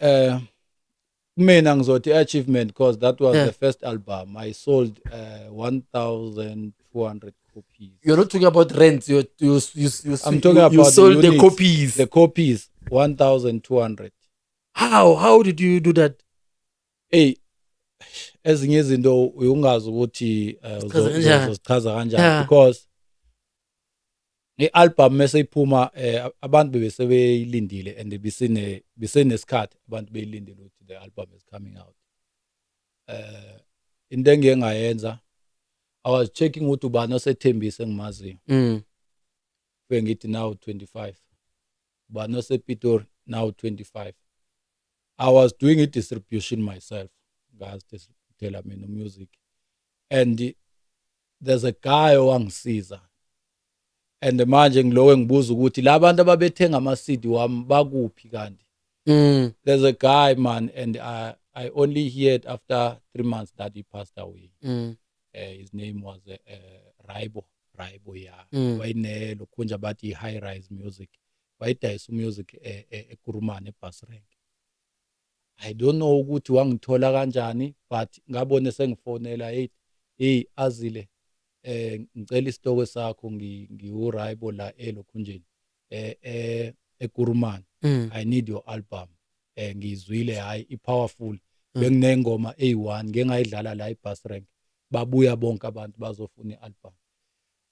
Mina ngizothi achievement because that was the first album I sold, 1,200 copies. You're not talking about rent. You I'm talking you about the sold the units. copies. The copies, 1,200. How? How did you do that? Hey, ezinye izinto uyungazi ukuthi Uzichaza kanjani? uzozichaza kanjani, because i-album mase iphuma, abantu bebesebeyilindile and bisenesikhathi abantu beyilindile ukuthi the album is coming out. Into engiye ngayenza, I was checking ukuthi ubani osethembise engimaziyo. Kube ngithi now 25, ubani osePitori now 25. I was doing i-distribution myself, ngazidistributela mina music, and there's a guy owangisiza, and manje ngilowe ngibuza ukuthi la bantu ababethenga ama-CD wami bakuphi kanti. There's a guy, man, and I only heard after 3 months that he passed away. His name was Raibo. Raibo, yeah. Wayenelo bathi high rise music. Wayedayisa music eKurumane bus rank. I don't know ukuthi wangithola kanjani, but ngabone sengifonela, hey Azile, ngicela isitoko sakho, ngiuRaibo la elokhunjeni eKurumane. I need your album. Ngizwile hayi i-powerful. Benginengoma eyi-1 ngeke ngayidlala la e-bus rank. Babuya bonke abantu bazofuna i-album.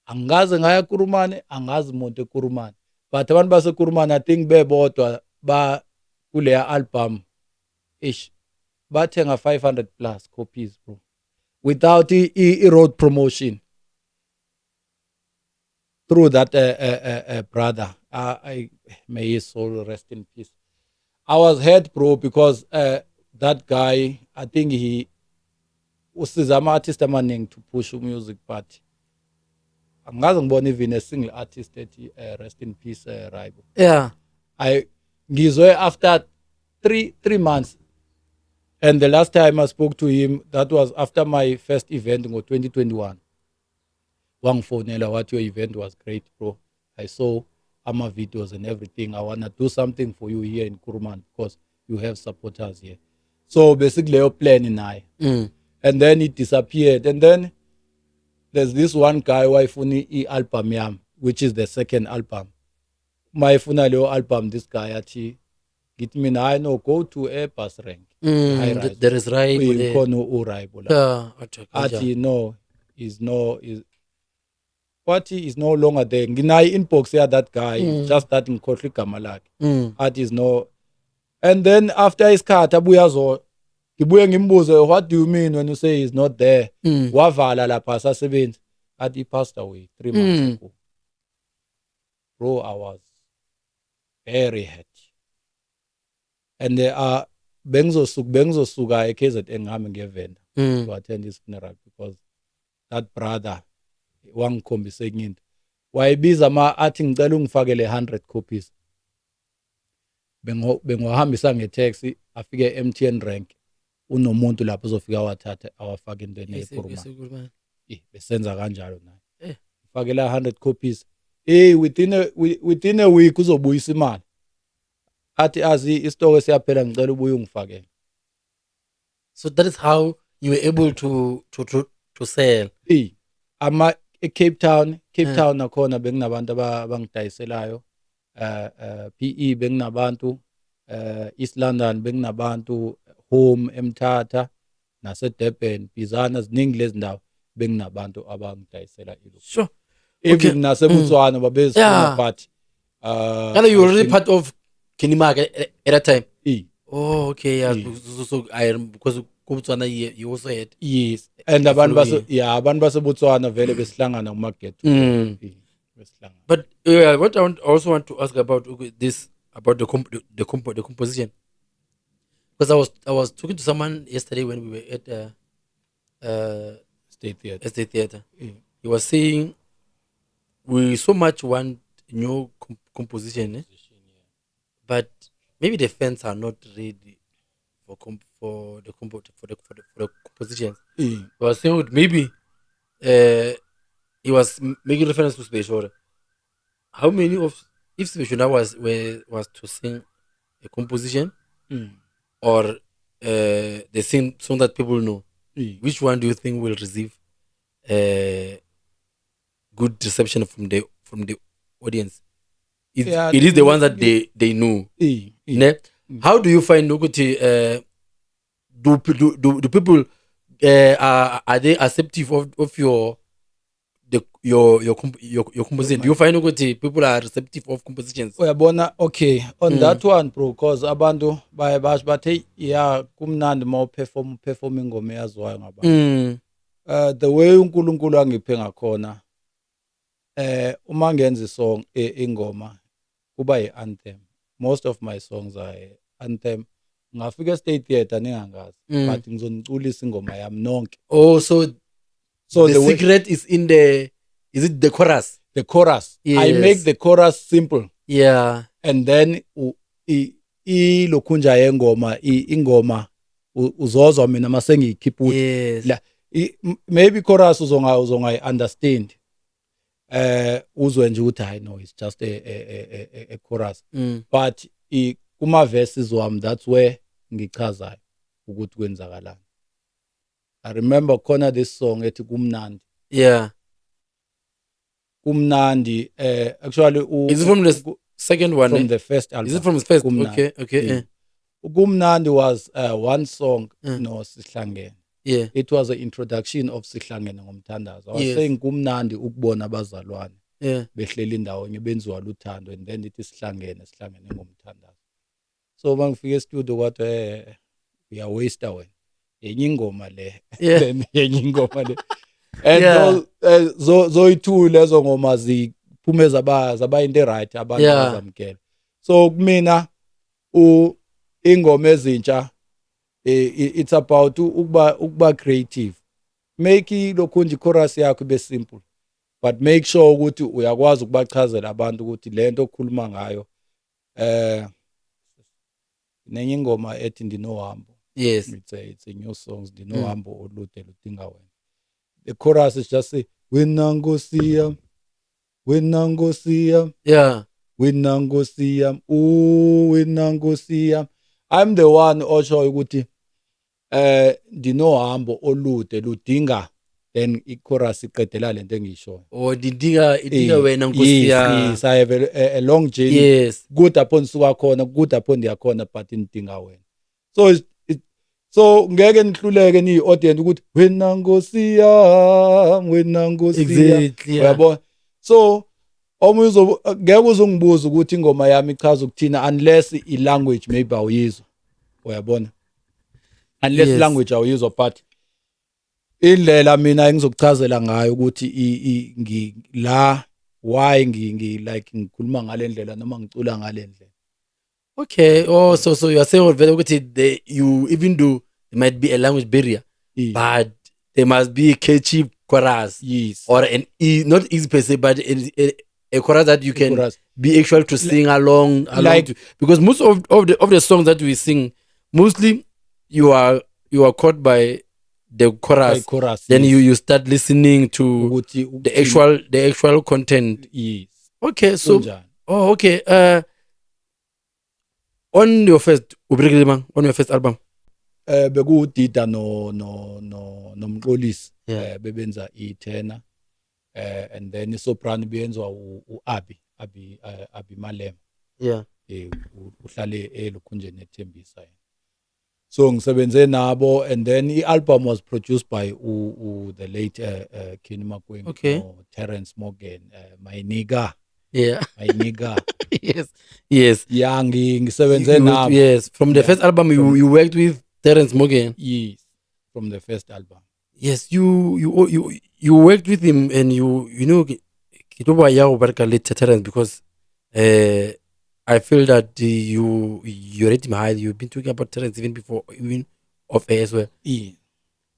Angikaze ngaya eKurumane, angazi umuntu eKurumane. But abantu baseKurumane I think bebodwa ba kuleya album, ish, bathenga 500 plus copies, bro, without i road promotion. Through that brother, I may his soul rest in peace. I was hurt, bro, because that guy, I think he usiza ama-artist amaningi to push music, but angaze ngibone even a single artist ethi rest in peace, Raibo. I ngizwe after three months, and the last time I spoke to him, that was after my first event ngo-2021. Wangifonela wathi, "Your event was great, bro. I saw ama videos and everything. I wanna do something for you here in Kuruman because you have supporters here." So basically leyo plan naye. And then it disappeared. And then there's this one guy wayefuna i-album yami, which is the second album. Mayefuna leyo album, this guy athi, ngithi mina, "Hayi no, go to a bus rank." High rise. There is Raibo there. Khona uRaibo la. Yeah, athi Athi no, is no is what is no longer there. Nginayo inbox ya that guy, just that ngikhohlwa igama lakhe. Athi is no, and then after isikhathi abuya azo ngibuye ngimbuze, "What do you mean when you say he's not there?" Wavala lapha asasebenzi. Athi he passed away 3 months ago. Bro, I was very hurt. And bengizosuka eKZN ngihambe ngiye eVenda to attend his funeral because That brother wangikhombisa enye into, wayibiza ma athi ngicela ungifakele 100 copies. Bengiwahambisa nge-taxi, afike e-MTN rank, unomuntu lapho uzofika awathathe awafake entweni eyikhuluma. Eh, besenza kanjalo naye. Fakela 100 copies, hey, within a week uzobuyisa imali, athi azi isitoko siyaphela, ngicela ubuye ungifakele. So that is how you were able to sell. Eh, ama eCape Town, Cape Town nakhona benginabantu abangidayiselayo. PE benginabantu, East London benginabantu, home eMthatha nase Durban, Bizana, ziningi lezi ndawo benginabantu abangidayisela ilo. Even naseBotswana babezifuna, but Kana you were I already think- part of Kenny Mark at that time. Eh, Oh, okay. Yeah. Yeah. So I, because kuBotswana you also had. Yes, and abantu base Following. yeah, abantu baseBotswana vele besihlangana kuma get besihlangana. But what I also want to ask about, okay, this about the composition, because I was talking to someone yesterday when we were at State Theatre. State Theatre. Yeah. He was saying we so much want new composition, eh? But maybe the fans are not ready for the compo for the compositions. He was saying maybe he was making reference to Sbe Shora. How many of if Sbe Shora was to sing a composition or the same song that people know, which one do you think will receive good reception from the audience? It, it is the ones that they know. Ne? How do you find ukuthi do people are they acceptive of your the your comp, your composition? Do you find ukuthi people are receptive of compositions? Uyabona, okay, on that one, bro, cause abantu baye basho bathi, yeah, kumnandi uma uperform ingoma eyaziwayo ngabantu. The way uNkulunkulu angiphe ngakhona, uma ngenza isong, ingoma kuba yi-anthem. Most of my songs are anthem. Ngafika e-State Theatre ningangazi, but ngizoniculisa ingoma yami nonke. Oh, so So the, the way, secret is in the is it the chorus? The chorus. I make the chorus simple and then ilokhunja yengoma, ingoma uzozwa mina mase ngiyikhipha ukuthi maybe chorus uzonga understand, uzwe nje ukuthi hayi, no, it's just a chorus, but kuma verses wami, that's where ngichazayo ukuthi kwenzakalani. I remember khona this song ethi Kumnandi. Kumnandi, actually Is it from the second one? From Eh? the first album. Is it from the first? Kumnandi. Okay. Yeah. Kumnandi was one song no Sihlangene. It was an introduction of Sihlangene Ngomthandazo. I was saying kumnandi ukubona abazalwane behleli indawonye benziwa luthando, and then ithi sihlangene, sihlangene ngomthandazo. So mangifika e-studio kwathi, uya-waste wena, enye ingoma le, then enye ingoma le, and zoyi-two lezo ngoma ziphume zaba into right, abantu bazamukela. So kumina ingoma ezintsha, it's about ukuba creative, make lokhu nje chorus yakho ibe simple, but make sure ukuthi uyakwazi ukubachazela abantu ukuthi lento okhuluma ngayo. Nenye ingoma ethi Ndinohambo. It's a new songs, Ndinohambo olude ludinga wena. The chorus is just say, wena Nkosi yam, wena Nkosi yam, wena Nkosi yam, wena Nkosi yam. I'm the one oshoyo ukuthi ndinohambo olude ludinga, then i-chorus iqedela lento engiyishoyo. Or didinga idinga wena Nkosi Yes, ya. yes, I have a long journey. Kude apho ndisuka khona, kude apho ndiyakhona, but ndidinga wena. So so ngeke nihluleke niyi-audience ukuthi wena Nkosi yam, wena Nkosi yam. Uyabona, so omunye ngeke uzungibuza ukuthi ingoma yami ichaza ukuthina unless i-language maybe awuyizwa, uyabona, unless language awuyizwa, but indlela mina engizokuchazela ngayo ukuthi la why ngi like ngikhuluma ngale ndlela noma ngicula ngale ndlela. Okay. Oh, so you are saying vele ukuthi you, even though there might be a language barrier, but there must be catchy chorus. Yes. Or an not easy per se, but a chorus that you can Chorus. be actual to sing along like- to. Because most of the songs that we sing, mostly you are caught by the chorus. By chorus. Then yes. you start listening to Ukuthi the actual content. Yes. Okay, so Kunjani. Oh, okay. On your first uberekile mang? On your first album. Bekuwudida no nomxolisi. Bebenza i-tenor, and then i-soprano beyenzwa u-Abi Abi Abi Malema. Uhlale elokhunjeni eThembisa yena. So ngisebenze nabo, and then i-album was produced by u the late Kenny Makweng, no Terence Morgan, my nigga. My nigga. Yeah, ngisebenze nabo. Yes, from the first album you worked with Terence Morgan. Yes, from the first album. Yes, you worked with him, and you know ke tlo ba ya go bereka le Terence because I feel that you rate him high. You've been talking about Terence even before, even off air as well.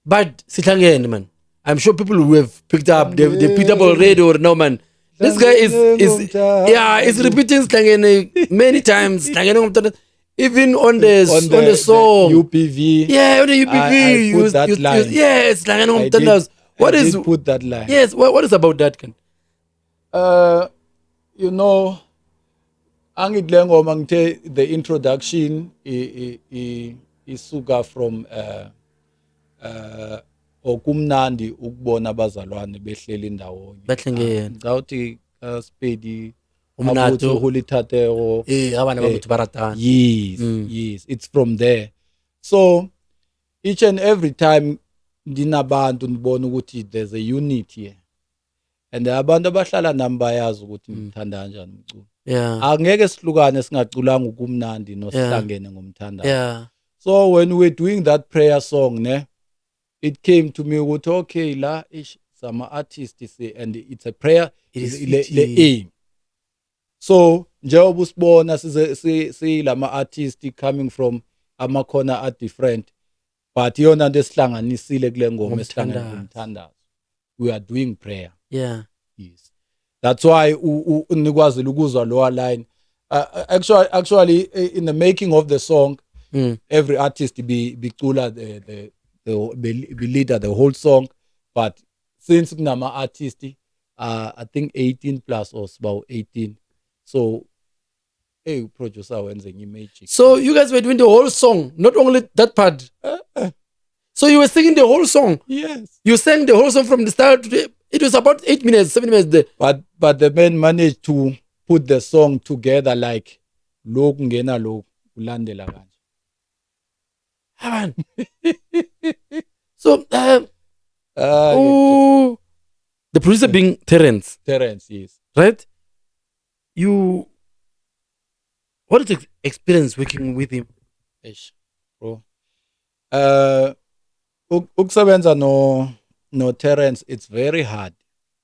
But Sihlangene, man, I'm sure people who have picked up, they picked up already or no, man. This guy is, yeah, is repeating Sihlangene many times. Sihlangene ngomntwana, even on the song. The UPV. Yeah, on the UPV. I put that line. Yes, Sihlangene I did, ngomthandazo. What I is did put that line. Yes, what is about that, Ken? Angithi le ngoma ngithe the introduction isuka from okumnandi ukubona abazalwane behleli ndawonye. Bahlangene. Ngicabanga ukuthi Spedi Umnatho. Holithatego. Abana Eh, batho ba ratana. Yes, yes, it's from there. So each and every time ndinabantu ndibona ukuthi there's a unity here. And abantu abahlala nami bayazi ukuthi ngithanda kanjani umculo. Angeke sihlukane singaculanga ukumnandi nosihlangene ngomthandazo. So when we were doing that prayer song, ne, it came to me ukuthi okay, la ish sama artists and it's a prayer. It is le fitting. Aim. So njengoba usibona size silama artists coming from amakhona are different, but iyona nto esihlanganisile kule ngoma esihlangene Ngomthandazo. ngomthandazo. We are doing prayer. Yes, that's why nikwazile ukuzwa lower line. Actually, in the making of the song, every artist be becula the be leader the whole song, but since kunama artist, I think 18 plus or about 18, so hey, producer wenze magic. So you guys were doing the whole song, not only that part. So you were singing the whole song. Yes. You sang the whole song from the start to the, it was about 8 minutes, 7 minutes there. But the man managed to put the song together like lokhu ngena lokhu kulandela kanje. Ah, man. So Ah, oh, the producer being Terence, Terence, yes. right? You, what is the experience working with him? Eish, bro. Ukusebenza no Terence, it's very hard.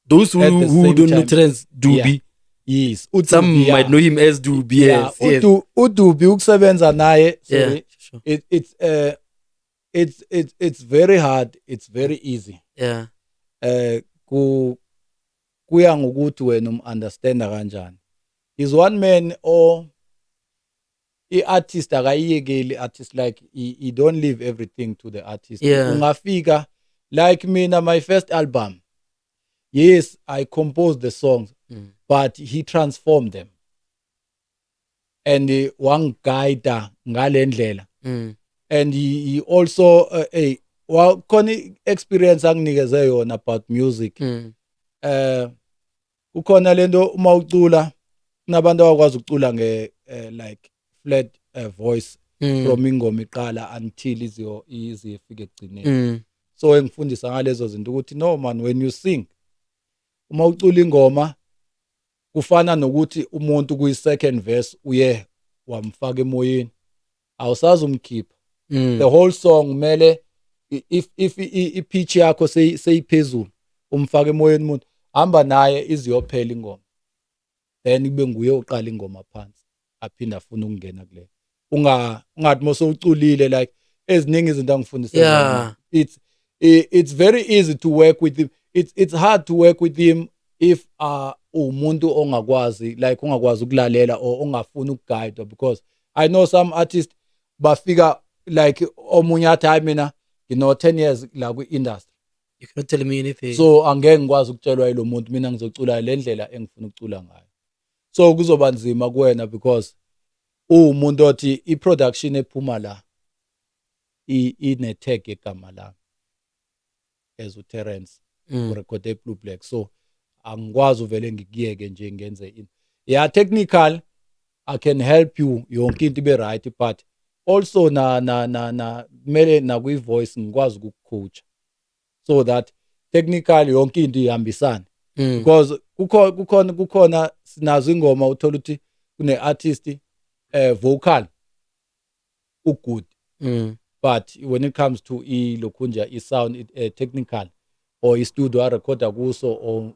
Those who, At the who same don't know time- Terence Dubi, Yes. some uDubi, yeah. might know him as Dubi. Yeah, Yes. uDubi ukusebenza naye, sorry. Yeah, sure. It, it's it's it's it's very hard, it's very easy. Ku kuya ngokuthi wena um-understanda kanjani. He's one man or i-artist akayiyekeli artist, like he don't leave everything to the artist. Ungafika like mina, my first album, yes, I composed the songs, but he transformed them and wangiguida ngale ndlela. And he also hey, khona i-experience anginikeze yona about music. Kukhona lento uma ucula kunabantu abakwazi ukucula nge like flat voice from ingoma iqala until iziyo ize ifike ekugcineni. So engifundisa ngalezo zinto ukuthi no man, when you sing, uma ucula ingoma kufana nokuthi umuntu kuyi second verse uye wamfaka emoyeni, awusazi umkhipha. The whole song kumele if i-pitch yakho seyiphezulu, umfake emoyeni umuntu, hamba naye iziyophela ingoma, then kube nguye oqala ingoma phansi aphinde afune ukungena kule. Ungathi mose uculile, like eziningi izinto angifundise zona. It's very easy to work with him. it's hard to work with him if umuntu ongakwazi, like, ungakwazi ukulalela or ongafuni ukuguide, because I know some artists bafika, like, omunye athi, "Hayi, mina ngino 10 years la kwi-industry." You cannot tell me anything. So angeke ngikwazi ukutshelwa yilo muntu, mina ngizocula le ndlela engifuna ukucula ngayo. So kuzoba nzima kuwena because uwumuntu othi i-production ephuma la ine-tag yegama lami as uTerence urekhode Blue Black, so angikwazi uvele ngikuyeke nje ngenze into. Yeah, technical I can help you, yonke into ibe right, but also na kumele nakwi voice ngikwazi ukukucoach so that technical yonke into ihambisane, because kukhona sinazo ingoma, uthola ukuthi kune artist vocal ugood, but when it comes to ilokhunja i-sound, technical or i-studio arekhoda kuso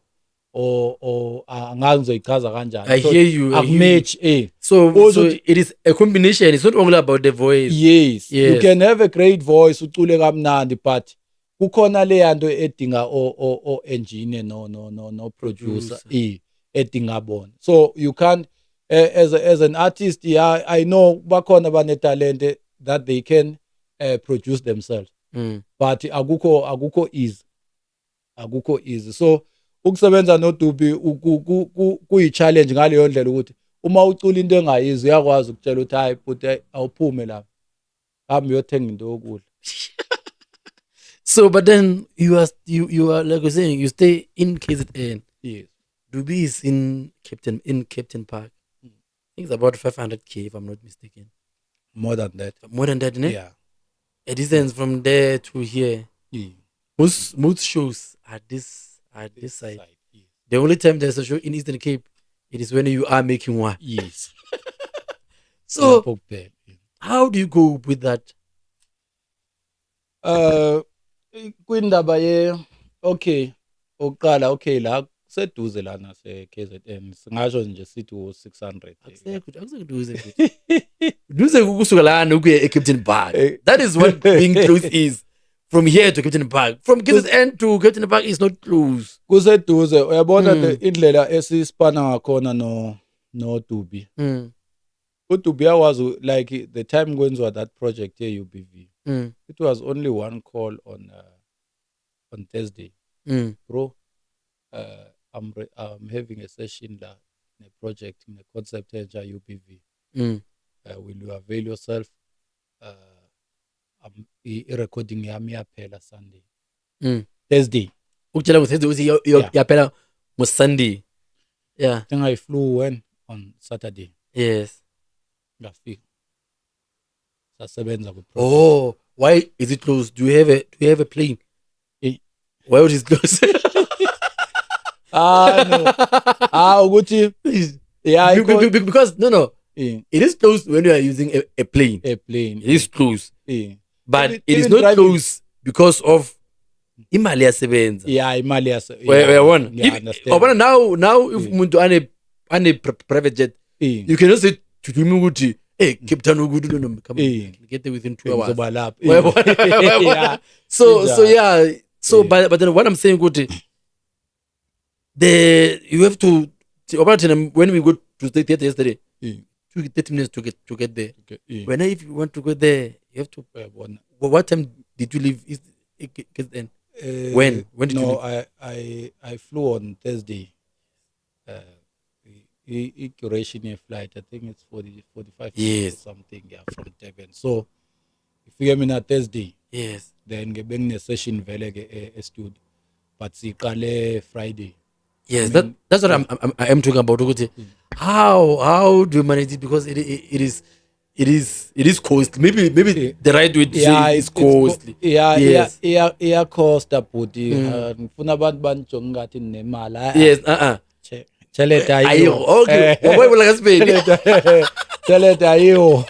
or angazi ngizoyichaza kanjani. I So, hear you. I hear you. akumatch. So, Also so it is a combination. It's not only about the voice. Yes. You can have a great voice, ucule kamnandi, but kukhona leya nto edinga o engineer no producer. Producer. Edinga bona. So you can't, as an artist, yeah, I know bakhona banetalente that they can produce themselves, but akukho easy, akukho easy. So ukusebenza noDubi kuyi challenge ngaleyo ndlela ukuthi uma ucula into engayizwa, uyakwazi ukutshela ukuthi, "Hayi but awuphume lapha, hamba uyothenga into yokudla." So, but then you are like you're saying, you stay in KZN. Yes. Dubi is in Kempton Park. I think it's about 500K if I'm not mistaken. More than that. More than that, ne? Yeah. A distance from there to here. Most shows are this side. Yes. The only time there's a show in Eastern Cape, it is when you are making one. Yes. So Lapho kuphela. How do you cope with that? Kwindaba ye, okay, oqala, okay, la seduze lana se KZN, singasho nje sithi u 600. Akusekho duze futhi. Duze kusuka lana ukuya eKempton Park. That is what being close is. From here to Kempton Park. From KZN to Kempton Park is not close. Kuseduze, uyabona, indlela esispana ngakhona no Dubi. uDubi yakwazi, like the time kwenziwa that project ye UBV, it was only one call on Thursday. "Bro, I'm having a session la ne project, ne concept entsha UBV. Will you avail yourself? I-recording yami iyaphela Sunday." Thursday. Ukutshela ngo-Thursday ukuthi yaphela ngo-Sunday. Yeah. I think I flew when on Saturday. Ngafika. Sasebenza ku project. Oh, why is it closed? Do you have a plane? Why would it close? Ah, no. Ah, ukuthi yeah, Because no, it is closed when you are using a plane. A plane. It is closed, but it is Even not driving- closed because of imali yasebenza. Yeah, imali yase. Uyabona? Yeah, understand. Uyabona now if umuntu ane private jet, you cannot say to him ukuthi, "Hey, Cape Town ukuthi, no, come on, get there within 2 hours." Ngizoba lapho. Uyabona? Yeah. So Injalo. Yeah, so but then what I'm saying ukuthi the you have to about when we go to the theater yesterday, took 30 minutes to get there. When if you want to go there, you have to Uyabona. What time did you leave East KZN? When did you No, leave? I flew on Thursday. I duration ye flight, I think it's 40, 45 minutes or something, yeah, from Durban. So ifike mina Thursday, then ke bengine session vele ke e-studio. But siqale Friday. Yes, I mean, that's what I am talking about ukuthi how do you manage it, because it is costly. Maybe the right way to say it is costly. Yeah, yeah, iya costa, bhuti. Ngifuna abantu banijonge ngathi ninemali. Ah, ah, Yes, Chelete Ayiyo. ayiyo. Okay. Wabona kasibeni. Chelete ayiyo.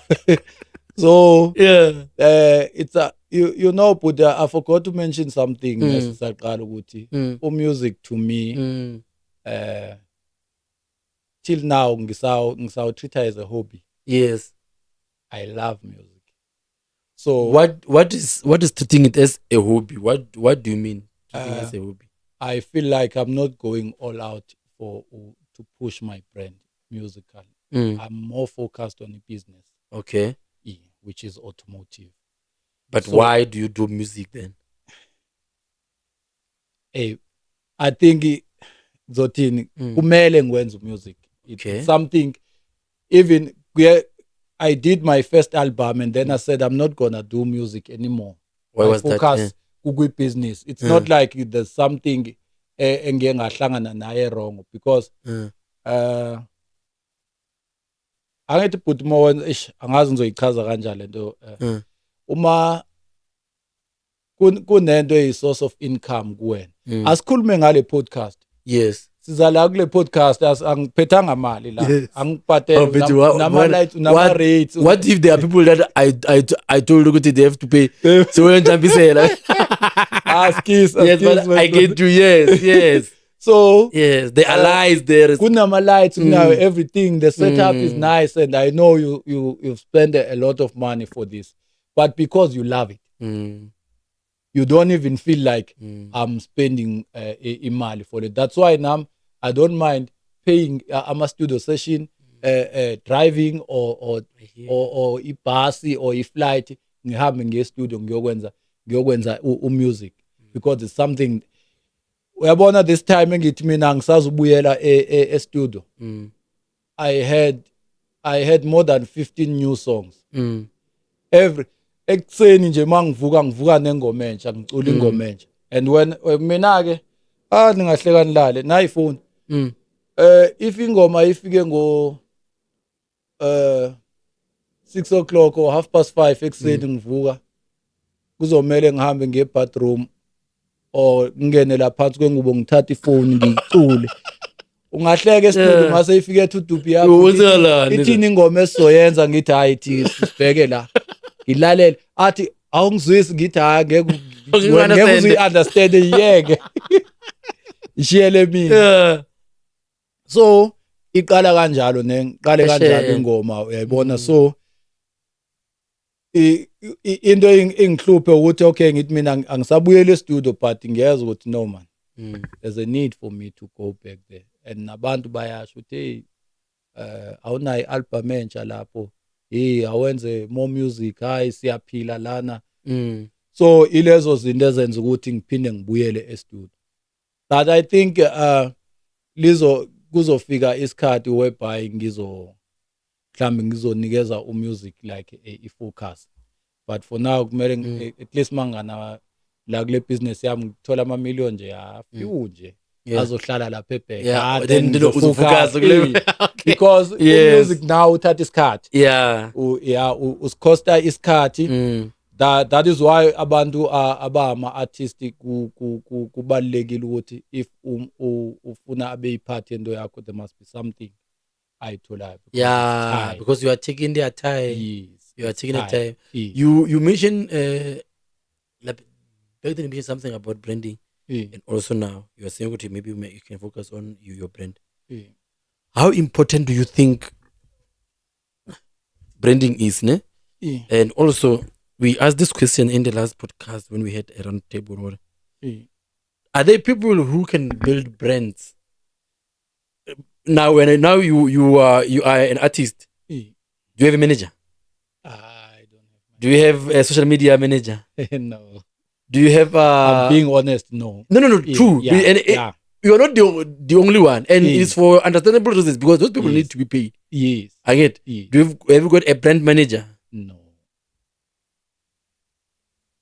So it's a you know but I forgot to mention something nesisaqala ukuthi music to me, till now ngisaw treat as a hobby. I love music. So What is treating it as a hobby? What do you mean treating as a hobby? I feel like I'm not going all out for to push my brand musically. I'm more focused on the business, which is automotive. But So- why do you do music then? Hey, I think zothini, kumele ngikwenze music. It's something even where I did my first album and then I said I'm not gonna do music anymore. Why I was that? focus kukwi-business. It's not like there's something engiye ngahlangana naye wrong because angithi bhuti mo, eish, angazi ngizoyichaza kanjani lento, uma kunento eyi-source of income kuwena. Asikhulume ngale podcast. Siza la kule podcast, angiphethanga mali la. Angibhadele. Oh, but nama-lights, nama-rates. What if there are people that I told ukuthi they have to pay? So uyonjampisela. Askis. Yes, but I get you. Yes. So Yes, the allies there. Kunama-lights, kunayo everything, the setup is nice, and I know you've spent a lot of money for this, but because you love it, you don't even feel like I'm spending imali for it. That's why now I don't mind paying ama-studio session, driving or I hear. or ibhasi or i-flight, ngihambe ngiye studio ngiyokwenza u-music because it's something, uyabona, this time engithi mina angisazubuyela e-studio. I had more than 15 new songs. Every ekuseni nje mangivuka, ngivuka nengoma entsha, ngicula ingoma entsha, and when mina ke, ah, ningahleka nilale nayi phone. If ingoma ifike ngo 6 o'clock or half past 5 ekuseni, ngivuka, kuzomela ngihambe ngiye bathroom or ngingene la phansi kwengubo, ngithathe ifoni ngiyicule. Ungahleka, estudio mase ifike ethi udubi yakho Wenzelani? Ithini ingoma esizoyenza? Ngithi hayi, thi sibheke la, ngilalele, athi awungizwisi, ngithi hayi, ngeke Ngeke ngeke uzuyi-understand, yeke ishiyele mina. So iqala kanjalo, ne ngiqale kanjalo Phesheya. ingoma, uyayibona. So into engihluphe ukuthi okay, ngithi mina angisabuyeli e-studio, but ngiyezwa ukuthi no man, there's a need for me to go back there, and nabantu bayasho ukuthi hey, awunayo i-album entsha lapho, hey, awenze more music, hayi, siyaphila lana. So ilezo zinto ezenza ukuthi ngiphinde ngibuyele e-studio, but I think lizo kuzofika isikhathi whereby ngizo mhlambe ngizonikeza umusic like i-focus, but for now kumele at least mangana la kule business yami ngithola ama million nje, a few nje azohlala lapha ebhek. Ah, Then ngizofocus. uzofocus kule- Because music now uthatha isikhathi. Yeah, usikhosta isikhathi. That is why abantu abama artist kubalekile ukuthi if ufuna abe iphathi into yakho, there must be something ayitholayo because it's time. Because you are taking their time. Yes. You are taking their Time. time. Yes. You mentioned like back then you mentioned something about branding, and also now you are saying okay, maybe you can focus on your brand. How important do you think branding is, ne? Yeah. And also we asked this question in the last podcast when we had a round table. Are there people who can build brands? Now, when now you are an artist, do you have a manager? I don't have Do you have a social media manager? No. Do you have I'm being honest, no. No, true. And you are not the only one, and it's for understandable reasons because those people need to be paid. I get. Do you have you got a brand manager? No.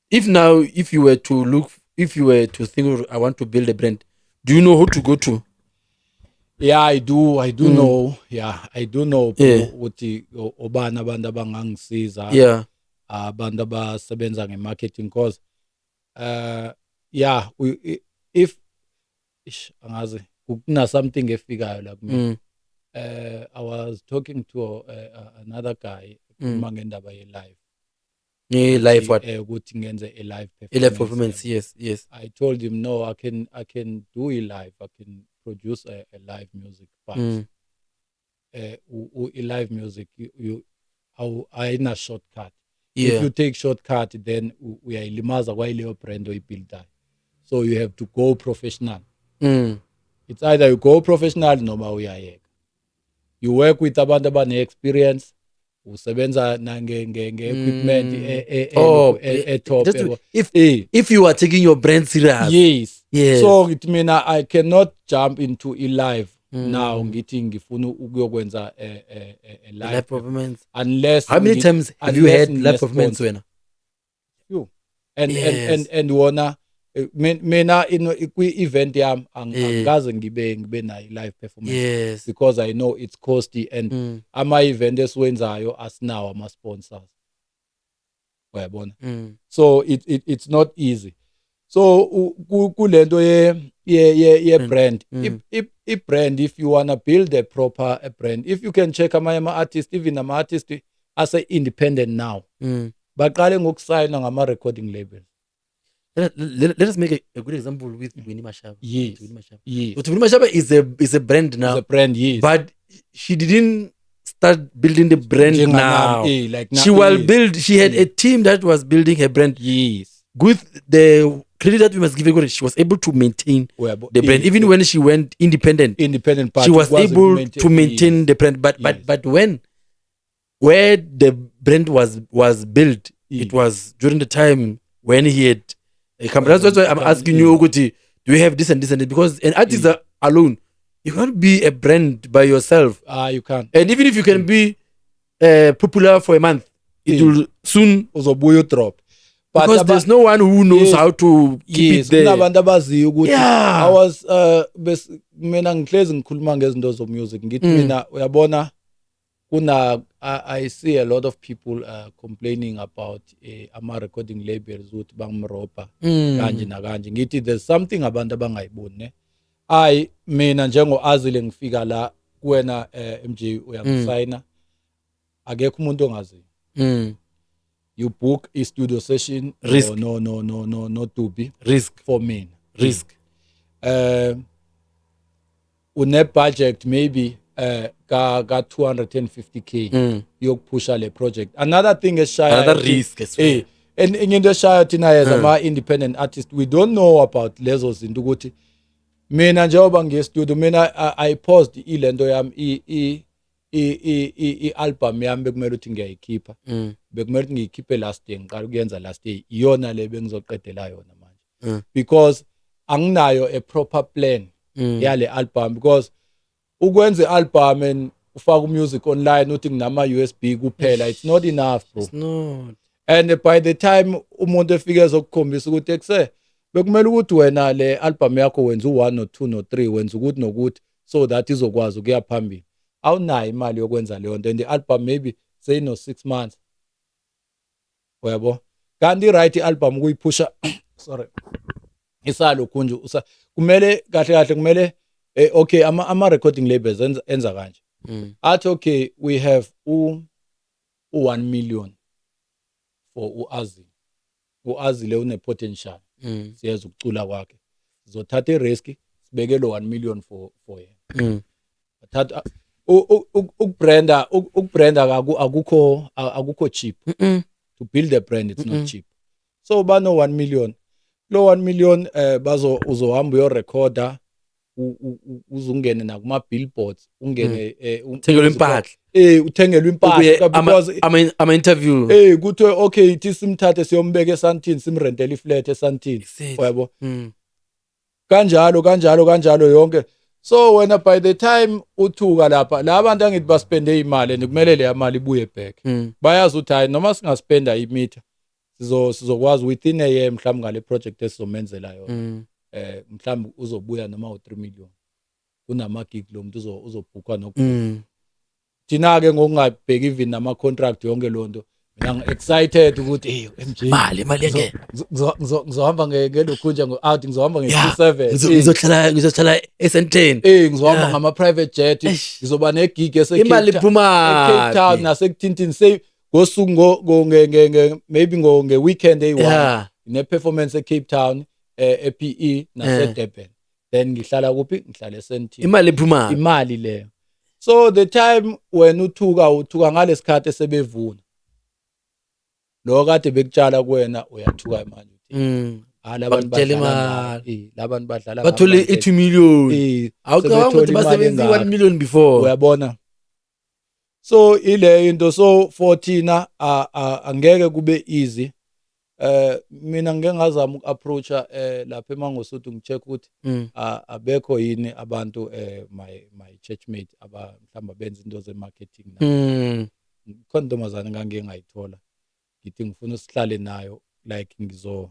If now, if you were to look, if you were to think, "Oh, I want to build a brand," do you know who to go to? Yeah, I do. I do know. Yeah, I do know ukuthi obani abantu abangangisiza. Abantu abasebenza nge-marketing, cause yeah, if ish, angazi, kuna something efikayo la kumina. I was talking to another guy ngendaba ye live. Yeah, live what? Ukuthi ngenze a live A live performance. Performance. Yes. I told him no, I can do a live. I can produce a live music, but a live music you ayina shortcut. If you take shortcut, then uyayilimaza kwayileyo brand oyibuildayo. So you have to go professional. It's either you go professional noma uyayeka. You work with abantu abane-experience, usebenza nange-equipment Oh, e-top. just Yabo. if Eh, if you are taking your brand serious. Yes. So ngithi mina I cannot jump into i-live now, ngithi ngifuna ukuyokwenza a A live live performance. Unless How many times have you unless had live ngine performance sponsor. wena? Few. And and wona mina kwi-event yami angikaze ngibe nayo i-live performance because I know it's costly and ama-event esiwenzayo asinawo ama-sponsors, uyabona? So it's not easy. So kulento ye brand, i brand, if you wanna build a proper a brand, if you can check amanye ama-artist, even ama-artist ase-independent now, baqale ngokusayina ngama-recording labels. Let us make a good example with Winnie Mashaba. Winnie Mashaba. But Winnie Mashaba is a brand now, It's a brand, yes. but she didn't start building the brand Njenganami, now. like now, She will build. She had a team that was building her brand. With the credit that we must give her, she was able to maintain Uyabo- the brand even when she went independent. Independent, but She was ukwazi able to maintain the brand. But but when where the brand was built, it was during the time when he had a company. That's why I'm asking you, ukuthi, do you have this and this and this? Because an artist alone, you can't be a brand by yourself. Ah, you can't. And even if you can be popular for a month, it will soon Uzobuya udrop, but because there's no one who knows how to keep it there. Kunabantu abaziyo ukuthi I was mina ngihlezi ngikhuluma ngezinto zo music, ngithi mina uyabona kuna I see a lot of people complaining about ama recording labels ukuthi bangimrobha kanje nakanje. Ngithi there's something abantu abangayiboni, ne. Ayi, mina njengo Azile ngifika la kuwena, MJ, uyangisayina, akekho umuntu ongaziyo. You book a studio session. Risk. No, Dubi Risk. For mina. Risk. Une budget maybe ka 250K yokuphusha le project. Another thing esishaya Another risk as well. And enye into eshaya thina as ama independent artist, we don't know about lezo zinto, ukuthi mina njengoba ngiye studio, mina I paused ilento yami, i album yami bekumele ukuthi ngiyayikhipha, bekumele ukuthi ngiyikhiphe last year, ngiqala ukuyenza last year, iyona le bengizoqedela yona manje because anginayo a proper plan yale album, because ukwenza i-album and ufaka umusic online, uthi nginama USB kuphela, it's not enough, bro. It's not. And by the time umuntu efike ezokukhombisa ukuthi ekuse bekumele ukuthi wena le album yakho wenza u1 no 2 no 3, wenza ukuthi nokuthi, so that izokwazi ukuya phambili, awunayo imali yokwenza leyo nto, and the album maybe seyino 6 months, uyabo? Kanti right, i-album ukuyiphusha, sorry, isalokhu nje kumele kahle kahle kumele okay, ama recording labels enza kanje, athi okay, we have u 1 million for uAzile. UAzile une potential, siyeza ukucula kwakhe, sizothatha irisk, sibeke lo 1 million for yena. Thatha ukubranda akukho cheap. To build a brand, it's not cheap. So bano 1 million, lo 1 million bazo uzohamba uyorecorda, uzungene nakuma billboards, ungene Uthengelwe impahla. Uthengelwe Ubuye impahla because ama interview. Kuthiwe okay, ithi simthathe siyombeka eSandton, simrentele iflat eSandton. Uyabo? Kanjalo kanjalo kanjalo yonke. So wena by the time uthuka lapha, la bantu angithi baspende imali and kumele leya mali ibuye back. Bayazi ukuthi hayi, noma singaspenda imitha, sizokwazi within a year mhlawumbe ngale project esizomenzela yona, mhlawumbe uzobuya noma u3 million kunama gig, lo muntu uzobhukwa no. Thina ke ngokungabheki even nama contract, yonke lonto, mina ngi-excited ukuthi hey MJ, Mali, imali yengena. Ngizohamba ngelokhunja ngo-out, ngizohamba nge-27. Ngizohlala eSandton. Ngizohamba ngama private jet. Eish. Ngizoba negig ese Imali iphuma Cape Town phi? nasekuthinthini, say ngosuku maybe nge weekend eyi-1 ne performance eCape Town, ePE nase Durban, then ngihlala kuphi? Ngihlala eSandton. Imali iphuma. Imali leyo. So the time wena uthuka, uthuka ngalesikhathi esebevuna lo kade bekutshala kuwena, uyathuka manje uthi Ah, labantu Bakutshela badlala imali. Labantu badlala Bathole ngami. i-2 million. Awucabanga ukuthi Sebethola imali basebenze engaka. 1 million before. Uyabona, so ileyo into. So for thina angeke kube easy. Mina ngike ngazama uku-approacha lapha eMangosuthu, ngi-check ukuthi abekho yini abantu, my churchmate, aba mhlawumbe benza into ze-marketing na. Khona intombazane ngangike ngayithola, ngithi ngifuna sihlale nayo, like ngizo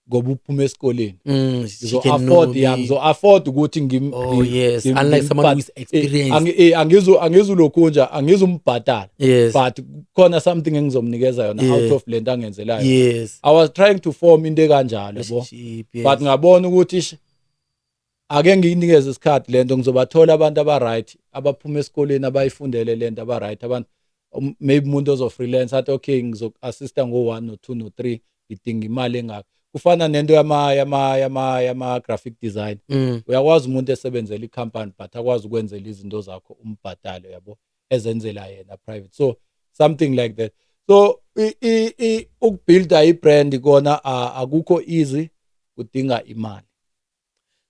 ngoba uphuma esikoleni, She ngizo can afford know ya me. Ngizo afford ukuthi Oh yes, unlike someone who is experienced. Angizulokhunja, angizumbhadala, but khona something engizomnikeza yona out of lento angenzelayo. I was trying to form into ekanjalo, yabo. Relationship, yes. But ngabona ukuthi ish, ake ngiyinikeze isikhathi lento, ngizobathola abantu aba-right, abaphuma esikoleni, abayifundele lento, aba-right abantu. Maybe umuntu ozo-freelance athi, "Okay, ngizoku-assista ngo-one, no-two, no-three, ngidinga imali engaka." Kufana nento yama graphic design. Uyakwazi umuntu esebenzela ikhampani but akwazi ukwenzela izinto zakho, umbhadale, yabo, ezenzela yena private, so something like that. So ukubuilda i-brand kona akukho easy, kudinga imali.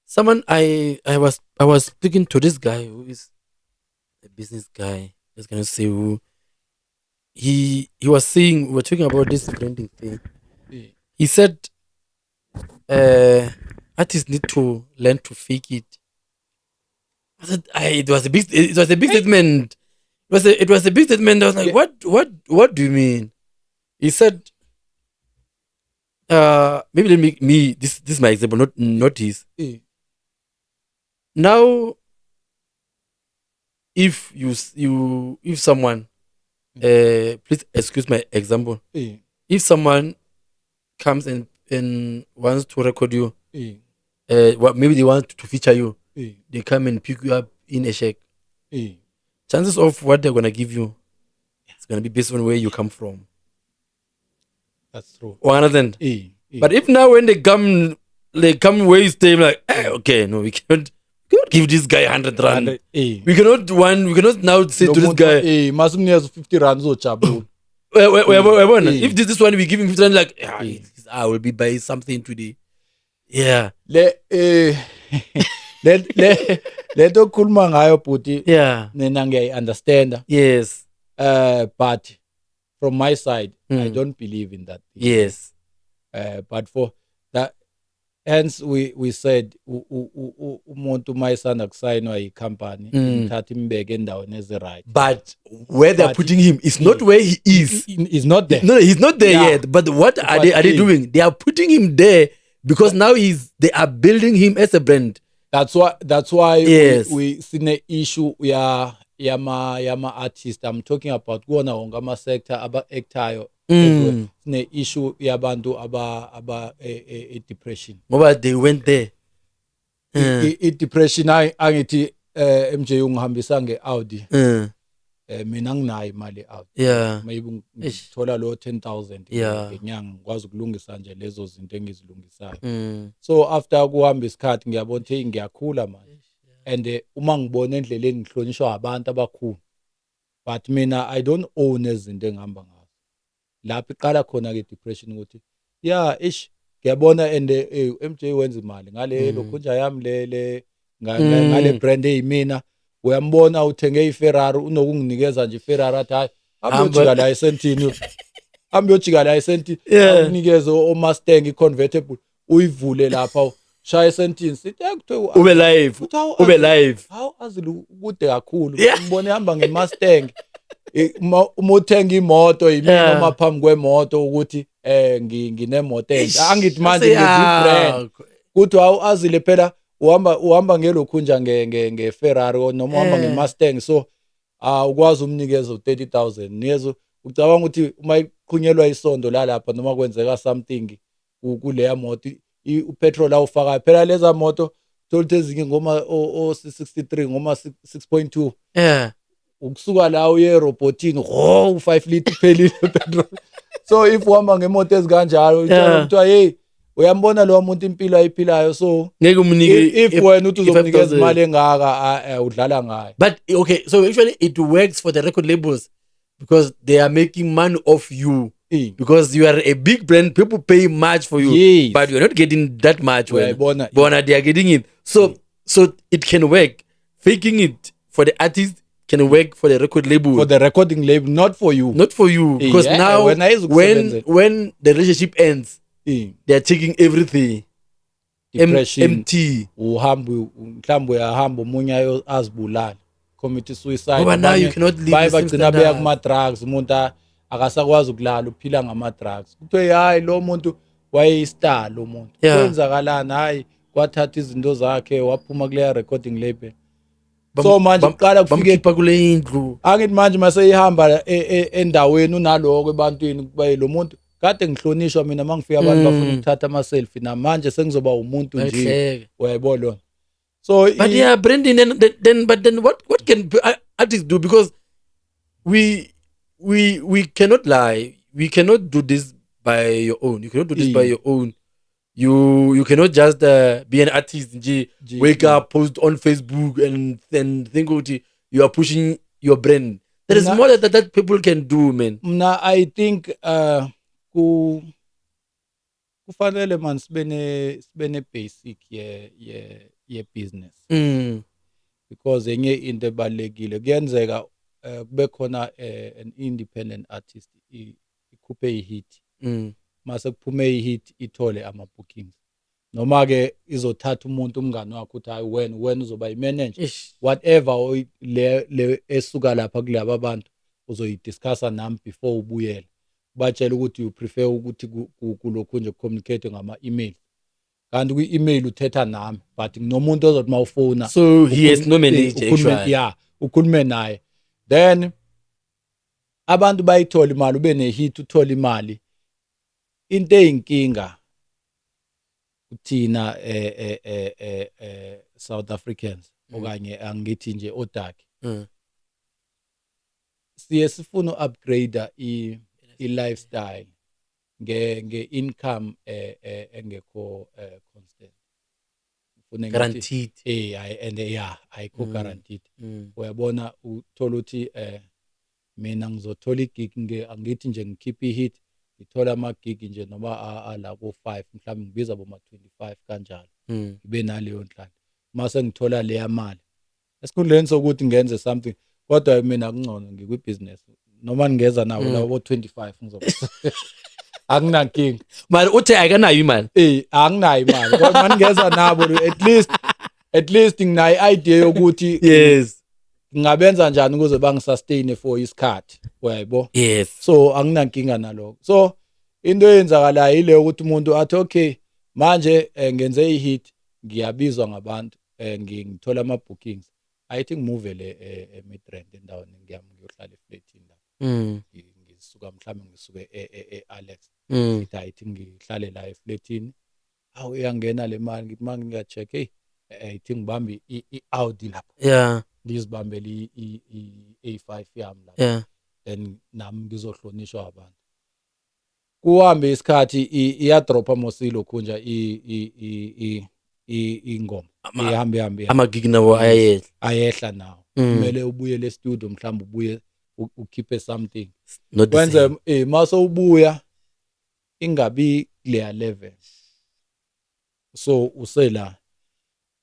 Someone I was speaking to this guy who is a business guy. I was gonna say who he was saying, we were talking about this branding thing. He said artists need to learn to fake it. I said it was a big statement. It was a big statement. I was like, What do you mean?" He said, maybe let me this is my example, not his. Now if you you if someone, please excuse my example, if someone comes and wants to record you, well, maybe they want to feature you, they come and pick you up in a shack, chances of what they're gonna give you, it's gonna be based on where you come from. That's true. You understand? But if now when they come where you stay, like, "Hey, okay, no, we cannot give this guy 100 rand. We cannot now say to this guy, Masimnikeza u-50 rand, uzojabula. Uyabona? If this one we give him 50 rand, like, yeah, I will be buying something today." Yeah. Le lento okhuluma ngayo, bhuti, nina ngiyayi-understanda, but from my side, I don't believe in that thing. But for that, hence we said umuntu mayisanda kusayinwa yi-company, imthatha imbeke endaweni ezi-right. But where they're But putting him is not where he is. Is not there. No, he's not there yet. But what are But they doing? They are putting him there because now he's they are building him as a brand. That's why we sine issue ya yama artist I'm talking about, kuwona wonke ama sector aba actayo. Sine issue yabantu aba e depression. Ngoba they went there. I depression, angithi MJ ungihambisa ngeAudi. Mina nginayo imali eAudi. Maybe Eish. ngithola lo 10,000 ngenyanga, ngikwazi ukulungisa nje lezo zinto engizilungisayo. So after kuhamba isikhathi, ngiyabona ukuthi, hey, ngiyakhula manje, and uma ngibona endleleni ngihlonishwa abantu abakhulu, but mina I don't own izinto engihamba ngazo. Lapho iqala khona ke depression, ukuthi yeah, ish, ngiyabona and MJ wenza imali ngale lokhunja yami le ngale brand eyimina. Uyambona uthenge iFerrari, unokunginikeza nje iFerrari, athi, "Hayi, hamba uyojika la esentini, hamba uyojika la esentini." Akunikeze o-Mustang i-convertible, uyivule lapha, shaya esentini, sithi, kuthiwe Ube live. Kuthi, "Hawu, Ube live. Hawu, azile kude kakhulu." Ngibone ehamba nge-Mustang. Uma uthenga imoto, yimina uma phambi kwemoto ukuthi nginemoto entsha. Angithi manje ngizi-brand, kuthi, "Hawu, azile phela uhamba ngelokhunja nge-Ferrari noma uhamba nge-Mustang." So ukwazi umnikeza u-30,000, nikeza, ucabanga ukuthi uma iqhunyelwa isondo lalapha noma kwenzeka something kuleya moto, upetrol awufakayo phela leza moto, thola ukuthi ezinye ngoma o 63, ngoma 6.2, ukusuka la uye erobotini, ho, u5 liter iphelile petrol. So if uhamba ngemoto ezikanjalo, uthola kuthiwa, "Hey, uyambona lo muntu, impilo ayiphilayo." So Ngeke umnike if wena uthi uzomnikeza i-5,000. Imali engaka, udlala ngayo. But okay, so actually it works for the record labels because they are making money off you. Because you are a big brand, people pay much for you, but you're not getting that much when Uyayibona? Bona, they are getting it. So it can work. Faking it for the artist can work for the record label. For the recording label, not for you. Not for you, because now wena ayizukusebenzela. when the relationship ends, they are taking everything. Depression. MT. Uhamba, mhlawumbe uyahamba, omunye azibulale, commit suicide. Ngoba now you Abanye cannot live baye the same bagcina beya standard. kuma-drugs. Umuntu akasakwazi ukulala, uphila ngama-drugs. Kuthiwe, hayi, lo muntu wayeyistar, lo muntu, kwenzakalani? Hayi, kwathatha izinto zakhe, waphuma kuleya recording label. So manje kuqala kufike Bamkhipha kule indlu. Angithi manje maseyihamba endaweni, unaloko ebantwini, kuba lo muntu kade ngihlonishwa mina, mangifika abantu bafuna ukuthatha ama-selfie, namanje sengizoba umuntu nje. Bayihleke. Uyayibona lona? So But yeah, branding, then but then what can artists do? Because we cannot lie. We cannot do this by your own. You cannot do this by your own. You cannot just be an artist nje, Nje. wake up, post on Facebook and then think ukuthi you are pushing your brand. There is more that people can do, man. Mna I think kufanele man sibe ne basic ye business, because enye into ebalekile, kuyenzeka kube khona an independent artist ikhuphe i-hit, mase kuphume i-hit ithole ama-bookings, noma ke izothatha umuntu, umngani wakhe, uthi, "Hayi, wena uzoba i-manager," Ish. whatever le esuka lapha kulaba bantu, uzoyidiscussa nami before ubuyele batshela ukuthi you prefer ukuthi kulokhu nje communicate ngama-email, kanti kwi-email uthetha nami, but nginomuntu ozothi mawufona. So he has no manager, actually. Yeah, ukhulume naye, then abantu bayithola imali, ube ne-hit, uthola imali. Into eyinkinga kuthina South Africans, okanye angithi nje odaki, siye sifuna u-upgrade i-lifestyle nge-income engekho constant. Ngifune ngithi- Guaranteed. Hayi, and yeah, ayikho guaranteed. Uyabona, uthola ukuthi mina ngizothola igig nge angithi nje ngikhiphe i-hit, ngithola ama-gig nje noma ala ko-5, mhlawumbe ngibiza boma 25 kanjalo, ngibe naleyo nhlanhla. Mase ngithola leya mali, esikhundleni sokuthi ngenze something, kodwa mina kungcono ngikwi-business, noma ngingeza nawo labo 25, ngizoba anginankinga. Mara uthe akanayo imali. Anginayo imali, kodwa maningeza nabo, at least nginayo i-idea yokuthi ngingabenza njani ukuze bangisustain for isikhathi, uyayibo? Yes. So anginankinga nalokho. So into eyenzakalayo ile ukuthi umuntu athi, "Okay, manje ngenze i-hit, ngiyabizwa ngabantu, ngithola ama-bookings, ayithi ngimove le e-Midrand endaweni ngiyami, ngiyohlala eflatini la." Ngisuka mhlawumbe ngisuke e-Alex, ngithi ayithi ngihlale la eflatini. Awu, iyangena le mali. Ngithi uma ngiya-check, hey, ayithi ngibambe i-Audi lapho, ngizibambele i-A5 yami lapho, then nami ngizohlonishwa abantu. Kuhambe isikhathi, iyadropha mosilo khunja ingoma, ihambe ihambe. Amagigi nawo ayayehla. Ayehla nawo. Kumele ubuyele e-studio, mhlawumbe ubuye ukhiphe something. Not the Wenze same. Mase ubuya ingabi kuleya level. So usela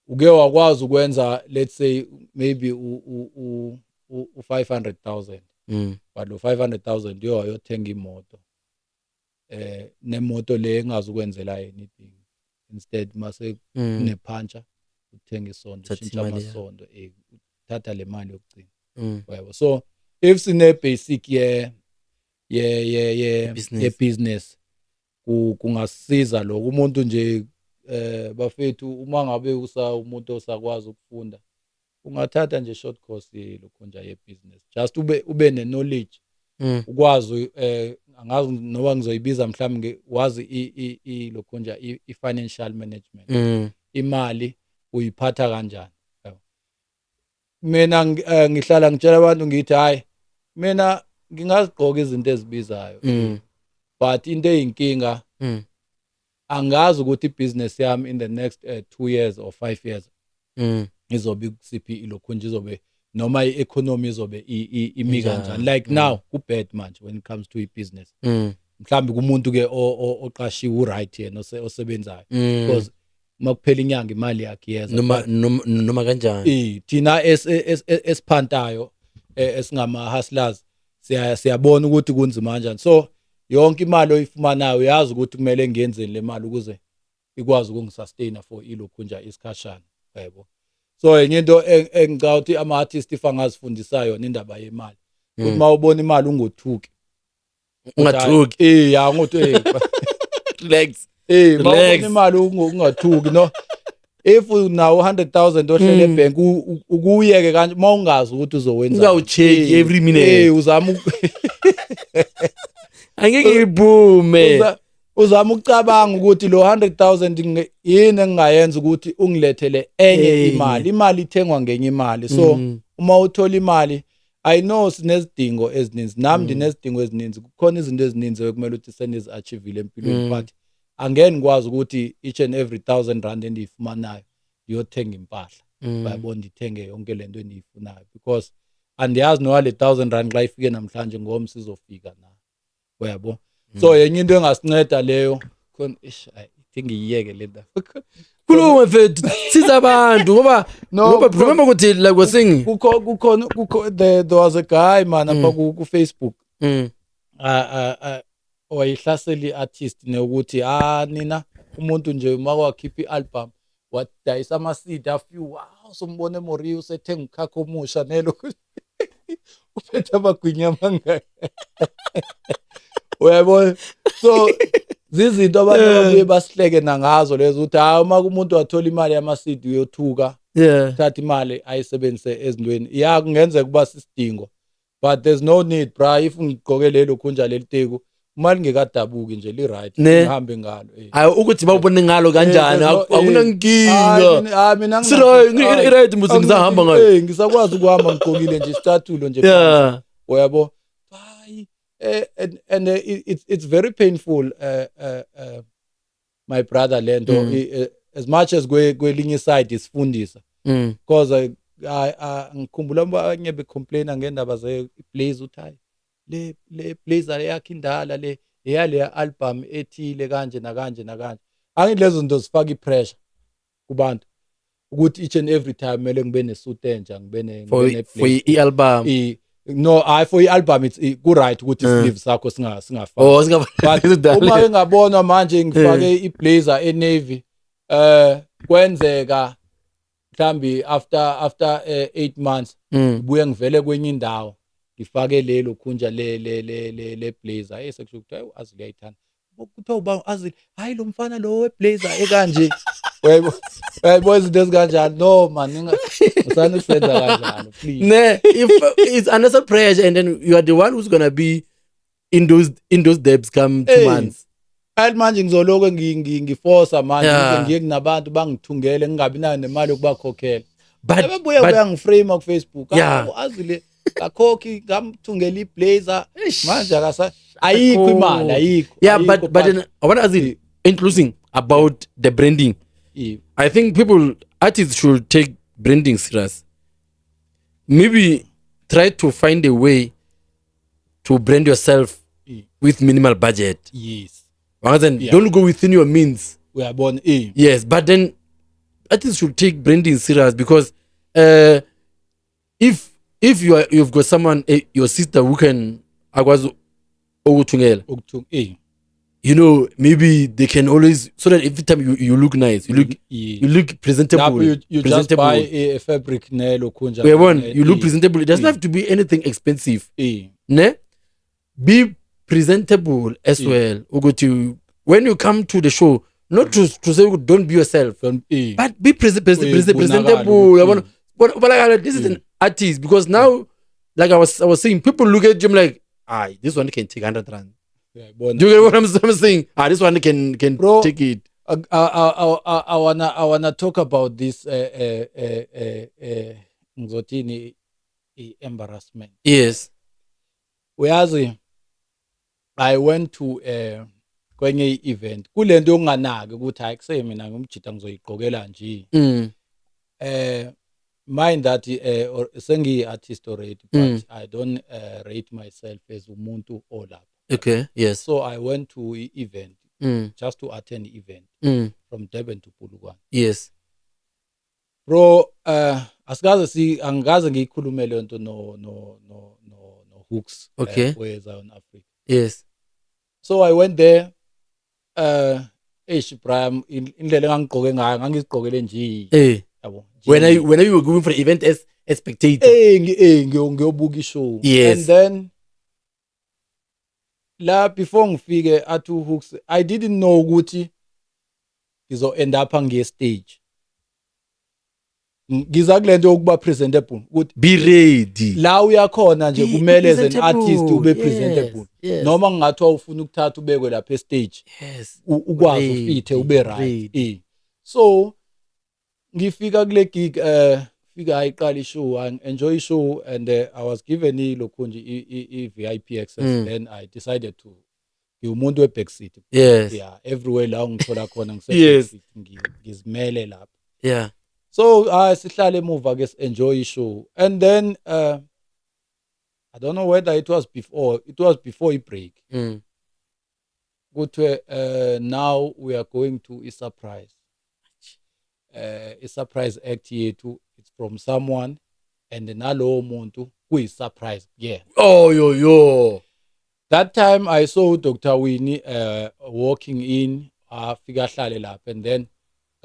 uke wakwazi ukwenza, let's say, maybe u 500,000, but lo 500,000 yo ayothenga imoto, nemoto le engazukwenzela anything. Instead mase kunepancha, uthenga isondo, Thatha ushintsha imali, yeah. amasondo, uthatha le mali yokugcina. Yabo, so if sine basic ye Business. ye business, kungasiza lokho umuntu nje. Bafethu, uma ngabe usa umuntu osakwazi ukufunda, ungathatha nje short course lokho nje ye business, just ube ne knowledge, ukwazi, angazi noma ngizoyibiza mhlawumbe, wazi i lokho nje i financial management, imali uyiphatha kanjani, yabo. Mina ngihlala ngitshela abantu ngithi, hayi, mina ngingazigqoka izinto ezibizayo, but into eyinkinga, angazi ukuthi ibhizinesi yami in the next 2 years or 5 years izobe kusiphi ilokhu nje, izobe noma i-economy izobe imi Injani? kanjani. Like now ku-bad manje when it comes to i-business. Mhlambi kumuntu ke oqashiwe u-right yena osebenzayo because uma kuphela inyanga imali yakhe iyeza. Noma kanjani. Thina esiphantayo, esingama hustlers, siyabona ukuthi kunzima kanjani. So yonke imali oyifumanayo uyazi ukuthi kumele ngiyenzeni le mali ukuze ikwazi ukungisustain for ilokhu nje isikhashana, yebo. So enye into engicabanga ukuthi ama-artist if angazifundisa yona indaba yemali, ukuthi uma ubona imali ungothuki. Ungathuki. Ya, ngothi Relax. Uma Relax. ubona imali ungathuki. No, if unawo 100,000 ohlele ebank, ukuyeke kanje uma ungazi ukuthi uzowenza. Ungawucheck every minute. Uzama Angeke iphume. Uzama ukucabanga ukuthi lo 100,000 yini engingayenza ukuthi ungilethele enye Enye. imali. Imali ithengwa ngenye imali, so uma uthola imali, I know sinezidingo ezininzi, nami ndinezidingo ezininzi, kukhona izinto ezininzi ekumele ukuthi senizi-achievile empilweni, but angeke ngikwazi ukuthi each and every 1,000 rand endiyifumanayo ndiyothenga impahla, bayabona, ndithenge yonke lento endiyifunayo, because andiyazi noba le 1,000 rand xa ifike namhlanje ngomso izofika na, uyabo. So yenye into engasinceda leyo khona. Ish, ayi, ithi ngiyiyeke le ndaba. Khuluma mfethu, siza abantu ngoba No, ngoba remember ukuthi like we're saying kukho kukhona kukho there was a guy, man, apha ku Facebook wayihlasela i-artist nokuthi nina umuntu nje uma kwakhipha i-album wadayisa ama-CD a few, wow, sombona eMoria usethenga ukhakha omusha nelo uphethe amagwinya amangaka, uyabona. So zizinto abantu ababuye basihleke nangazo lezo, ukuthi hayi, uma umuntu wathola imali yama-CD uyothuka, thatha imali ayisebenzise ezintweni. Ya, kungenzeka kuba sisidingo, but there's no need, bra. If ngigqoke lelo khunja leli teku, uma lingekadabuki nje, li-right, ngihambe ngalo. Hayi, ukuthi bawubone ngalo kanjani, akunankinga. Hayi, mina I-right musi ngisahamba ngayo. Ngisakwazi ukuhamba ngigqokile nje isicathulo nje phansi, uyabo. Hayi, and it's very painful, my brother, lento. As much as kwelinye side isifundisa, because ngikhumbula abanye becomplaina ngendaba ze-blazer, uthi hayi, le blazer yakhe indala, le eyale album ethile kanje nakanje nakanje. Angithi lezo zinto zifaka i-pressure kubantu ukuthi each and every time kumele ngibe nesuit entsha, ngibe ne For ngibe for ne-blazer. i-album. No, hayi, for i-album it's ku right ukuthi sleeve sakho singafani. Oh, singaba But uma engabonwa manje ngifake iblazer e-navy, kwenzeka mhlambi after 8 months ngibuye ngivele kwenye indawo ngifake lelo khunja le blazer, sekusho ukuthi hayi, Azile uyayithanda. Kuthiwa uba Azile, hayi, lo mfana lo we blazer ekanje, uyaybo, uyayibona izinto ezikanjalo. No man, usana ukusenza kanjalo, please. Ne, if it's unnecessary pressure and then you are the one who's gonna be in those debts come 2 Hey. months. Hayi, manje ngizoloko ngiforsa manje ngize ngiye kunabantu bangithungele, ngingabi nayo nemali yokubakhokhela. But Ababuye but bayangiframe ku Facebook. "Hawu, Azile kakhokhi, ngamthungela iblazer, manje akasa ayikho imali, ayikho." Yeah, Ayikho, but then I want to ask you in closing about the branding. I think people, artists should take branding serious. Maybe try to find a way to brand yourself with minimal budget. Rather than don't go within your means. Uyabona, Yes, but then artists should take branding serious because if you've got someone, your sister who can akwazi ukuthungela, ukuthunga, maybe they can always, so that every time you look nice, you look you look presentable. Lapho you just presentable. buy a fabric nelo khunja. Uyabona, you look presentable. It doesn't have to be anything expensive. Ne? Be presentable as well. Ukuthi when you come to the show, not to say don't be yourself, Don't, but be Ubonakala presentable. ukuthi- Uyabona? But this is an artist, because now, like I was saying, people look at you like, ah, this one can take 100 rand. Uyabona. Do you get what I'm saying? Ah, this one can Bro, take it. I wanna talk about this, ngizothini, i-embarrassment. Uyazi, I went to kwenye i-event kulento yokunganaki ukuthi hayi, kuse mina ngumjida, ngizoyigqokela nje. Mind that or sengiyi-artist already, but I don't rate myself as umuntu olapha. Okay, yes. So I went to i-event just to attend the event from Durban to Polokwane. Bro, asikaze si angikaze ngiyikhulume le nto no Hooks we Zion Africa. So I went there, eish Brian, indlela engangigqoke ngayo, ngangizigqokele nje, yabo nje. When you were going for the event as a spectator. Ngiyobuka ishow. Yes. And then la before ngifike athi Hooks, I didn't know ukuthi ngizo end up ngiye stage. Ngiza kulento yokuba presentable, ukuthi Be ready. La uyakhona nje Be kumele as an artist presentable. ube presentable. Noma ngingathiwa ufuna ukuthatha ubekwe lapha estage, ukwazi Ready, ufithe ube right. ready. So ngifika kule gig, fika ayiqala ishow and enjoy ishow, and I was given ilokhu nje i-VIP access. Then I decided to, ngiwumuntu we-back seat. Yeah, everywhere la ngithola khona ngise back seat, ngizimele lapho. So sihlale emuva ke, enjoy ishow, and then I don't know whether it was before i break, kuthiwe now we are going to a surprise, a surprise act yethu. It's from someone, and nalowo muntu kuyi surprise kuyena. Oh yo yo. That time I saw Dr Winnie walking in, afika ahlale lapha, and then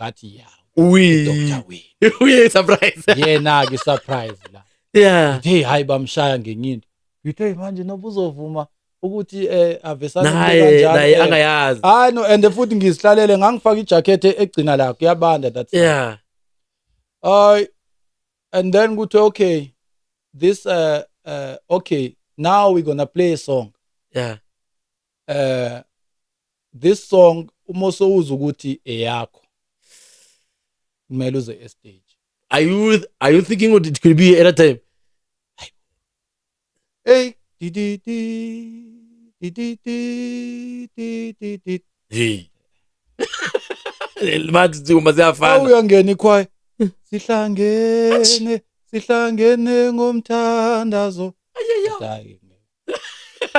ngathi, yeah, We. Dr Winnie. We surprise. Yena ke surprise la. Hey, hayi, bamshaya ngenye into. Ngithe, "Hey, manje noba uzovuma ukuthi avesane Naye kanjalo, naye angayazi. Hayi no, and futhi ngizihlalele, ngangifaka ijacket egcina la kuyabanda that side. Ay, and then kuthiwe, okay, this okay, now we're gonna play a song. This song, uma sowuza ukuthi eyakho, kumele uze estage. Are you thinking what it could be at a time? Hey, di di di di di di di di di. Hey. Mathi uma ziyafana. Uyangena ikhwaya, sihlangene, sihlangene ngomthandazo. Hayi,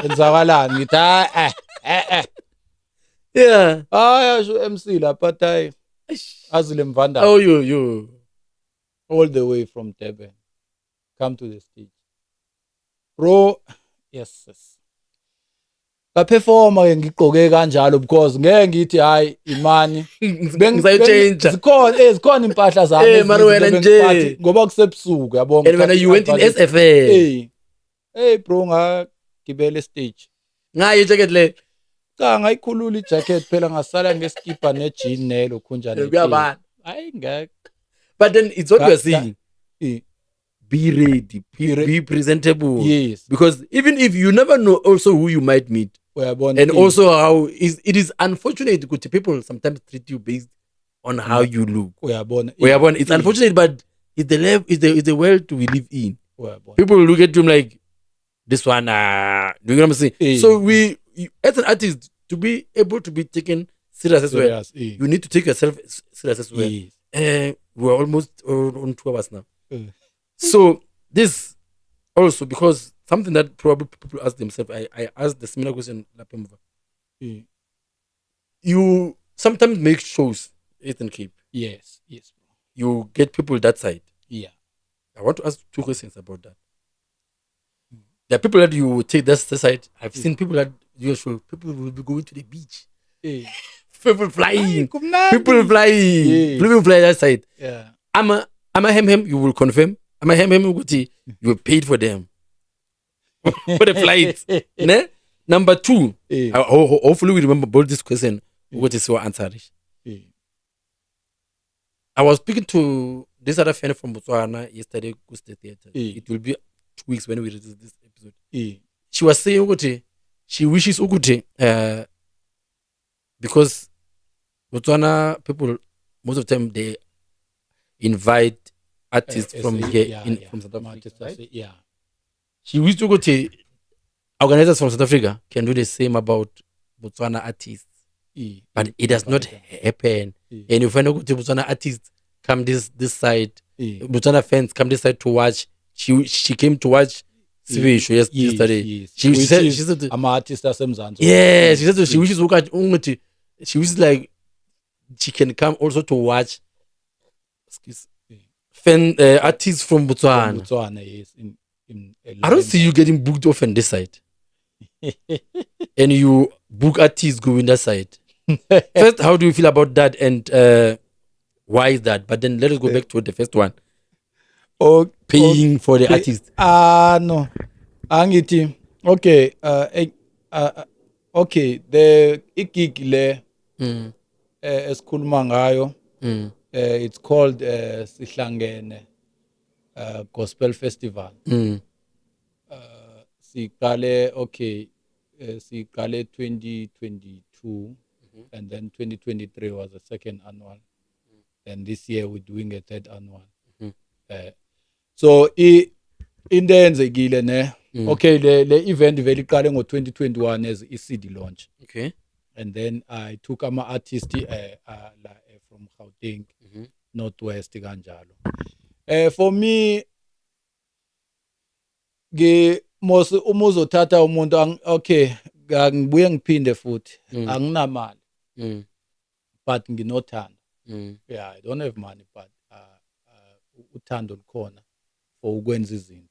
enzakalani? Ngithi hayi, eh eh. Hayi, asho MC lapha, athi hayi, Azile Mvanda Oh yo yo. all the way from Durban come to the stage, bro. Yes, ngaperforma ke ngigqoke kanjalo because ngeke ngithi hayi imani. Ngizayichange. Zikhona impahla zami Eh, mara wena ezinye nje. bengiphathi, ngoba kusebusuku, yabo. And when you went in SFA. Hey hey bro, ngagibela stage. Ngayo jacket le. Cha, ngayikhulula ijacket phela, ngasala ngeskipa nejean nelo khunjana. Kuyabana. Hayi, ngeke. But then it's what we are saying. Be ready. Be presentable. Because even if you never know also who you might meet. Uyabona. And also how is it is unfortunate because people sometimes treat you based on how you look. Uyabona. Uyabona, it's unfortunate, but it's the level, it's the world we live in. Uyabona. People look at you like this one, do you know what I'm saying? So you, as an artist, to be able to be taken serious as well, Serious, you need to take yourself serious as well. We're almost on 2 hours now. So this also because something that probably people ask themselves, I asked the similar question lapha emuva. You sometimes make shows, Eastern Cape. Yes. You get people that side. I want to ask two questions about that. There are people that you take that side. I've seen people that you show people will be going to the beach. People flying. Kumnandi. People flying. People fly that side. I'm a hem hem, you will confirm. I'm a hem hem ukuthi you paid for them. For the flight. Ne? Number two, hopefully we remember both this question. What is your answer? I was speaking to this other friend from Botswana yesterday, Guste Theatre. It will be 2 weeks when we release this episode. She was saying ukuthi she wishes ukuthi because Botswana people most of the time they invite artists from SA, here in from South Africa. Artists, Right? yeah. She wished ukuthi organizers from South Africa can do the same about Botswana artists, but it does not happen. And you find ukuthi Botswana artists come this side, Botswana fans come this side to watch. She came to watch Sibisho, yes, yesterday. Yes. She Which said is she said ama-artist aseMzansi. Yeah, she said she wishes ukuthi she wishes like she can come also to watch, excuse, fan artists from Botswana. Botswana, yes, in I don't see you getting booked off on this side. And you book artists going that side. First, how do you feel about that, and why is that? But then let us go back to the first one. Oh, paying for the artist. Ah, no. Angithi okay, okay, the igig le esikhuluma ngayo, it's called Sihlangene Gospel Festival. Siqale, okay, siqale 2022, and then 2023 was the second annual. And this year we're doing a third annual. So into eyenzekile ne, okay, le event vele iqale ngo-2021 as i-CD launch. And then I took ama artist la from Gauteng, Northwest kanjalo. For me ngi mos uma uzothatha umuntu, okay, ngibuye ngiphinde futhi, anginamali, but nginothando. Yeah, I don't have money, but uthando lukhona for ukwenza izinto.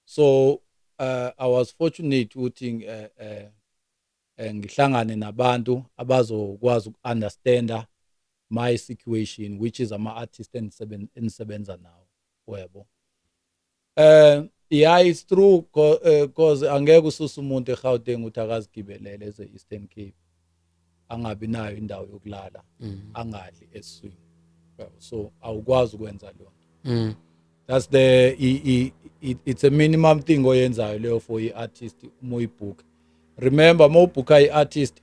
So I was fortunate ukuthi ngihlangane nabantu abazokwazi uku-understanda my situation, which is ama-artist engisebenza nawo, uyabo. Yeah, it's true, 'cause angeke ususe umuntu eGauteng ukuthi akazigibelele eze Eastern Cape, angabi nayo indawo yokulala, angadli esiswini. So awukwazi ukwenza leyo nto. That's the it's a minimum thing oyenzayo leyo for i-artist uma uyibook. Remember, uma ubhukha i-artist,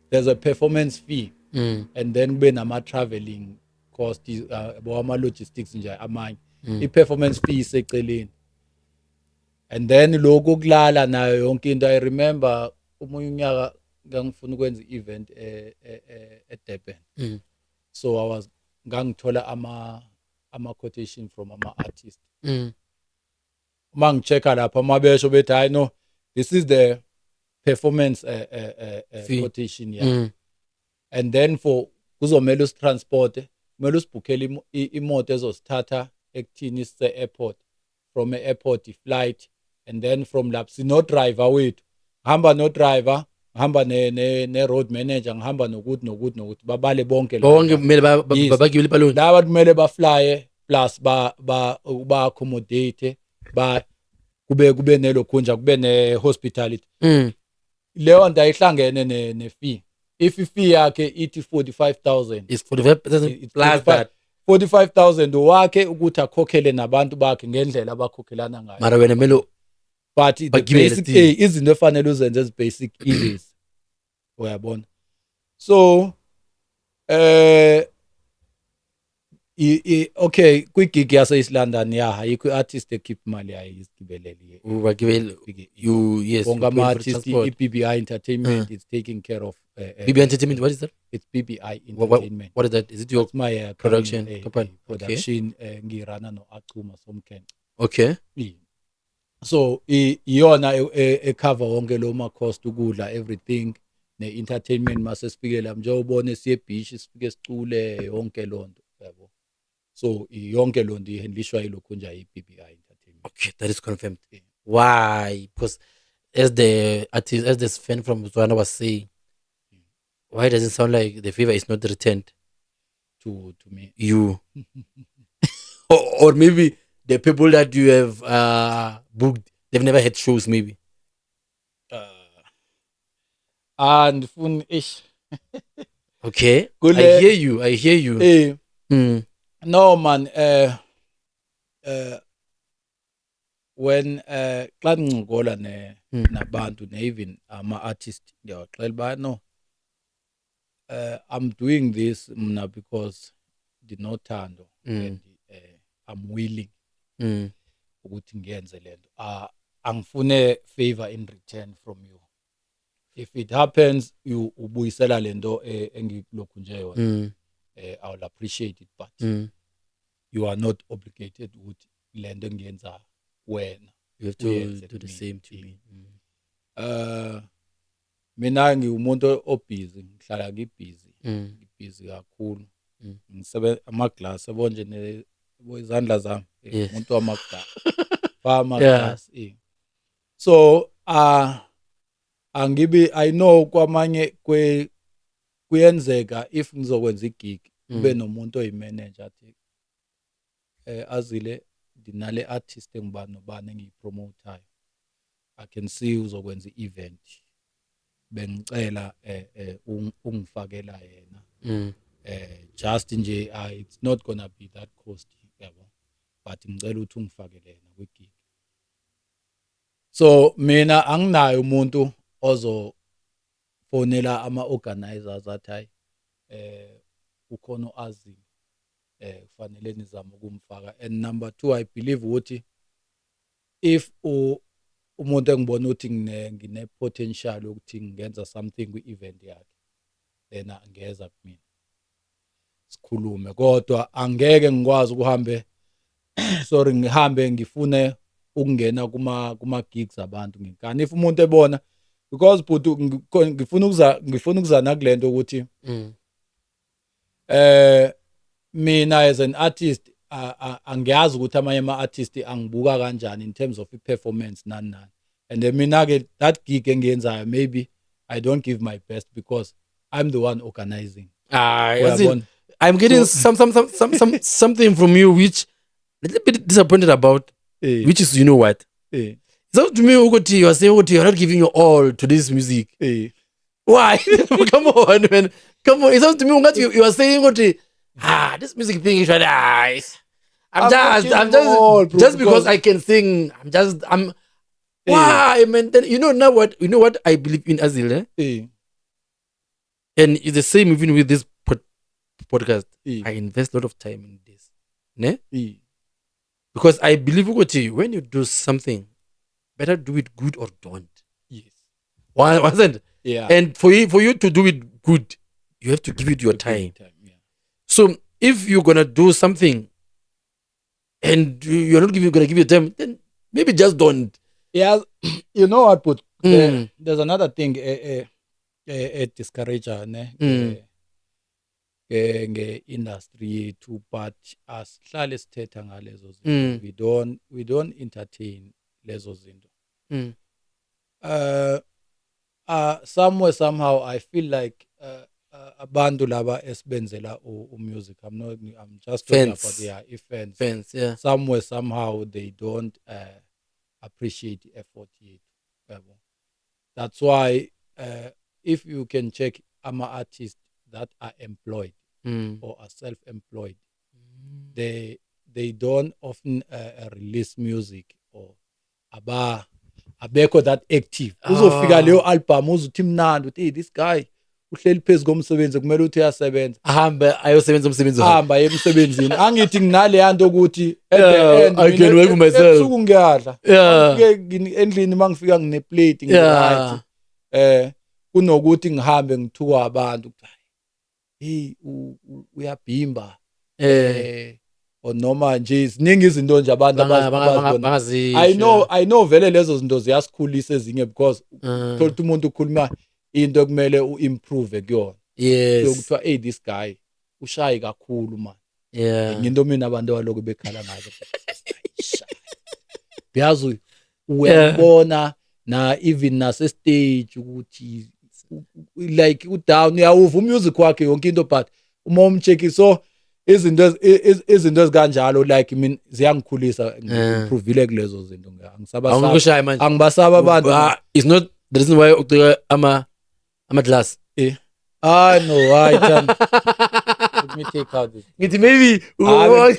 there's a performance fee, and then kube nama-travelling cost, ama-logistics nje amanye. I-performance fee iseceleni, and then lokhu kulala nayo yonke into. I remember omunye unyaka ngangifuna ukwenza i-event eDurban. So I was ngangithola ama quotation from ama artist. Uma ngichecka lapha, mabesho bethi, "Hayi no, this is the performance fee. Quotation," yeah. And then for kuzomela usitransport, kumele usibhukhele imoto ezosithatha ekuthini sise airport, from airport i-flight, and then from lapho sino driver wethu, hamba no driver, ngihamba ne road manager, ngihamba nokuthi nokuthi nokuthi, babale bonke laba. Bonke kumele Yes. bagibele ibhaloni. Laba kumele baflye plus ba accommodate, ba kube nelokhunja, kube ne hospitality. Leyo nto ayihlangene ne fee. If i-fee yakhe ithi 45,000, It's 45% it's plus 45 that. 45,000 wakhe ukuthi akhokhele nabantu bakhe ngendlela abakhokhelana ngayo. Mara wena kumele But the bagibele basic still. Izinto efanele uzenze ezi basic ilezi, uyabona. So okay, kwigig yase East London, ya, ayikho i-artist ekhipha imali yayo izigibelele. Bagibele you, yes. Bonke You pay for ama-artist, transport. i-BBI Entertainment is taking care of BBI Entertainment, what is that? It's BBI Entertainment. What is that? Is it your It's my production company, company? Production, ngirana no-Achuma Somkence. Yeah. So iyona ecover wonke lo ma cost, ukudla, everything, ne-entertainment mase sifike la, njengoba siye beach, sifike sicule, yonke lonto, yabo. So yonke lonto ihandlishwa yilokhu nje i-BBI Entertainment. Okay, that is confirmed. Yeah. Why? Because as the artist, as this fan from Botswana was saying, why does it sound like the favor is not returned To me? You, or maybe the people that you have booked, they've never had shows, maybe. Ah, ndifuna ish. Okay, I hear you. I hear you. No man, when xa ndincokola ne nabantu, ne even ama artist, ndiyawaxela uba no, I'm doing this mna because ndinothando and I'm willing ukuthi ngiyenze lento. Angifune favor in return from you. If it happens you ubuyisela lento engikulokhu nje yona, I will appreciate it, but you are not obligated ukuthi lento engiyenza wena You have to Uyenze do the kumina. same to me. Mina ngiwumuntu obusy, ngihlala ngibusy, ngibusy kakhulu. Ngisebenza amaglass, yabo nje, ne yabo izandla zami, umuntu wamaglass, fa amaglass, eh. So angibi, I know kwamanye kwe kuyenzeka if ngizokwenza igig, kube nomuntu oyimanager athi, "Azile, ndinale artist engibani nobani engiyipromotayo, I can see uzokwenza i-event, bengicela ungifakela yena, just nje, it's not gonna be that costly, yabo, but ngicela ukuthi ungifakele yena kwigig." So mina anginayo umuntu ozofonela ama-organizers athi, "Hayi, ukhona uAzile, kufanele nizame ukumfaka." And number 2, I believe ukuthi if umuntu engibona ukuthi ngine potential yokuthi ngingenza something kwi-event yakhe, then angeza kumina sikhulume, kodwa angeke ngikwazi ukuhambe, sorry, ngihambe ngifune ukungena kuma gigs abantu ngenkani if umuntu ebona, because but ngifuna ukuza nakulento ukuthi mina as an artist, angiyazi ukuthi amanye ama artist angibuka kanjani in terms of i-performance, nani nani, and then mina ke that gig engiyenzayo, maybe I don't give my best because I'm the one organizing. Ah, as in, Uyabona? I'm getting something from you which a little bit disappointed about, which is, you know what? So to me, ukuthi you are saying ukuthi you're not giving your all to this music. Why? Come on, man. Come on. It sounds to me ungathi you are saying ukuthi, this music thing is really nice. I'm I'm not just, I'm giving just, all, bro, just because because- I can sing. I'm just, I'm. Why, man? Then you know now what? You know what I believe in, Azil, eh? And it's the same even with this podcast. I invest a lot of time in this, ne? Because I believe ukuthi when you do something, better do it good or don't. Why wasn't? Yeah. And for you to do it good, you have to give it your time. Yeah. So if you're gonna do something and you're not gonna give your time, then maybe just don't. Yeah, you know what, but there's another thing a discourager ne nge-industry yethu, but asihlale sithetha ngalezo zinto. We don't entertain lezo zinto. Somewhere somehow I feel like abantu laba esibenzela u-music, I'm not, I'm just talking Fans. about, yeah, i-fans. Fans, yeah. Somewhere somehow they don't appreciate the effort yethu, yabo. That's why if you can check ama artists that are employed or are self-employed, they don't often release music or aba abekho that active. Uzofika leyo album, uzuthi mnandi, uthi, "Hey, this guy uhleli phezu komsebenzi, kumele ukuthi uyasebenza." Ahambe ayosebenza umsebenzi wakhe. Hamba emsebenzini. Angithi nginaleya nto ukuthi at the Yeah, end I mina can work for myself. ebusuku ngiyadla. Ngifike endlini, mangifika ngine-plate, ngi-right, kunokuthi ngihambe ngithukwa abantu ukuthi, "Hey, uyabhimba," or noma nje ziningi izinto nje abantu abazibona. Bangazisho. I know vele lezo zinto ziyasikhulisa ezinye because thola ukuthi umuntu ukhuluma into ekumele uimprove kuyona, kuthiwa, "Hey, this guy ushayi kakhulu man." Into mina abantu abaloku bekhala ngazo, uyazi, uyabona na even nase stage ukuthi like udown, uyawuva umusic wakhe, yonke into, but uma umcheck, so izinto ezikanjalo like mina ziyangikhulisa. Ngimprovile kulezo zinto, angisabasaba. Awukushaya manje. Angibasaba abantu. Ah, it's not the reason why ucika ama glass. Ah no, I can, let me take out this. Ngithi maybe Ah,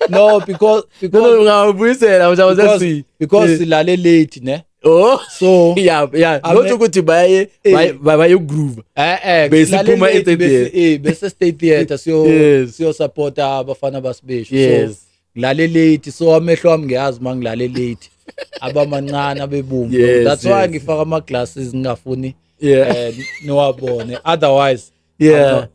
no, because no because no ngawubuyisela, I was just see. Because silale late ne. Oh. So Yeah, not ukuthi baye baye groove. Besiphuma silale late, e-State Theatre. bese State Theatre siyo siyo supporta abafana basibeshu, so ngilale late, so amehlo ami, ngiyazi mangilale late abamancane abebomvu. That's why ngifaka ama glasses, ngingafuni niwabone otherwise. I'm not,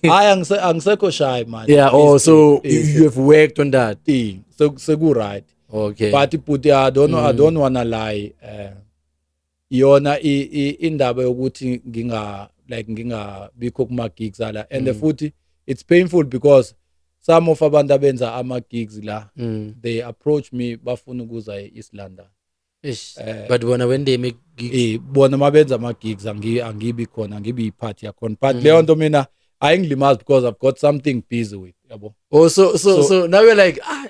hayi, angisekho shy manje. Yeah, oh, so you have worked on that. Seku right. Okay. But but I don't wanna lie, yona indaba yokuthi nginga like ngingabikho kuma gigs ala and futhi it's painful because some of abantu abenza ama gigs la, they approach me, bafuna ukuza e-East London. Eish. Eh, But when they make gigs, bona mabenza ama gigs angibi khona, angibi yipart yakhona, but leyo nto mina ayingilimazi because I've got something busy with, yabo. Oh, so so now we're like, ah,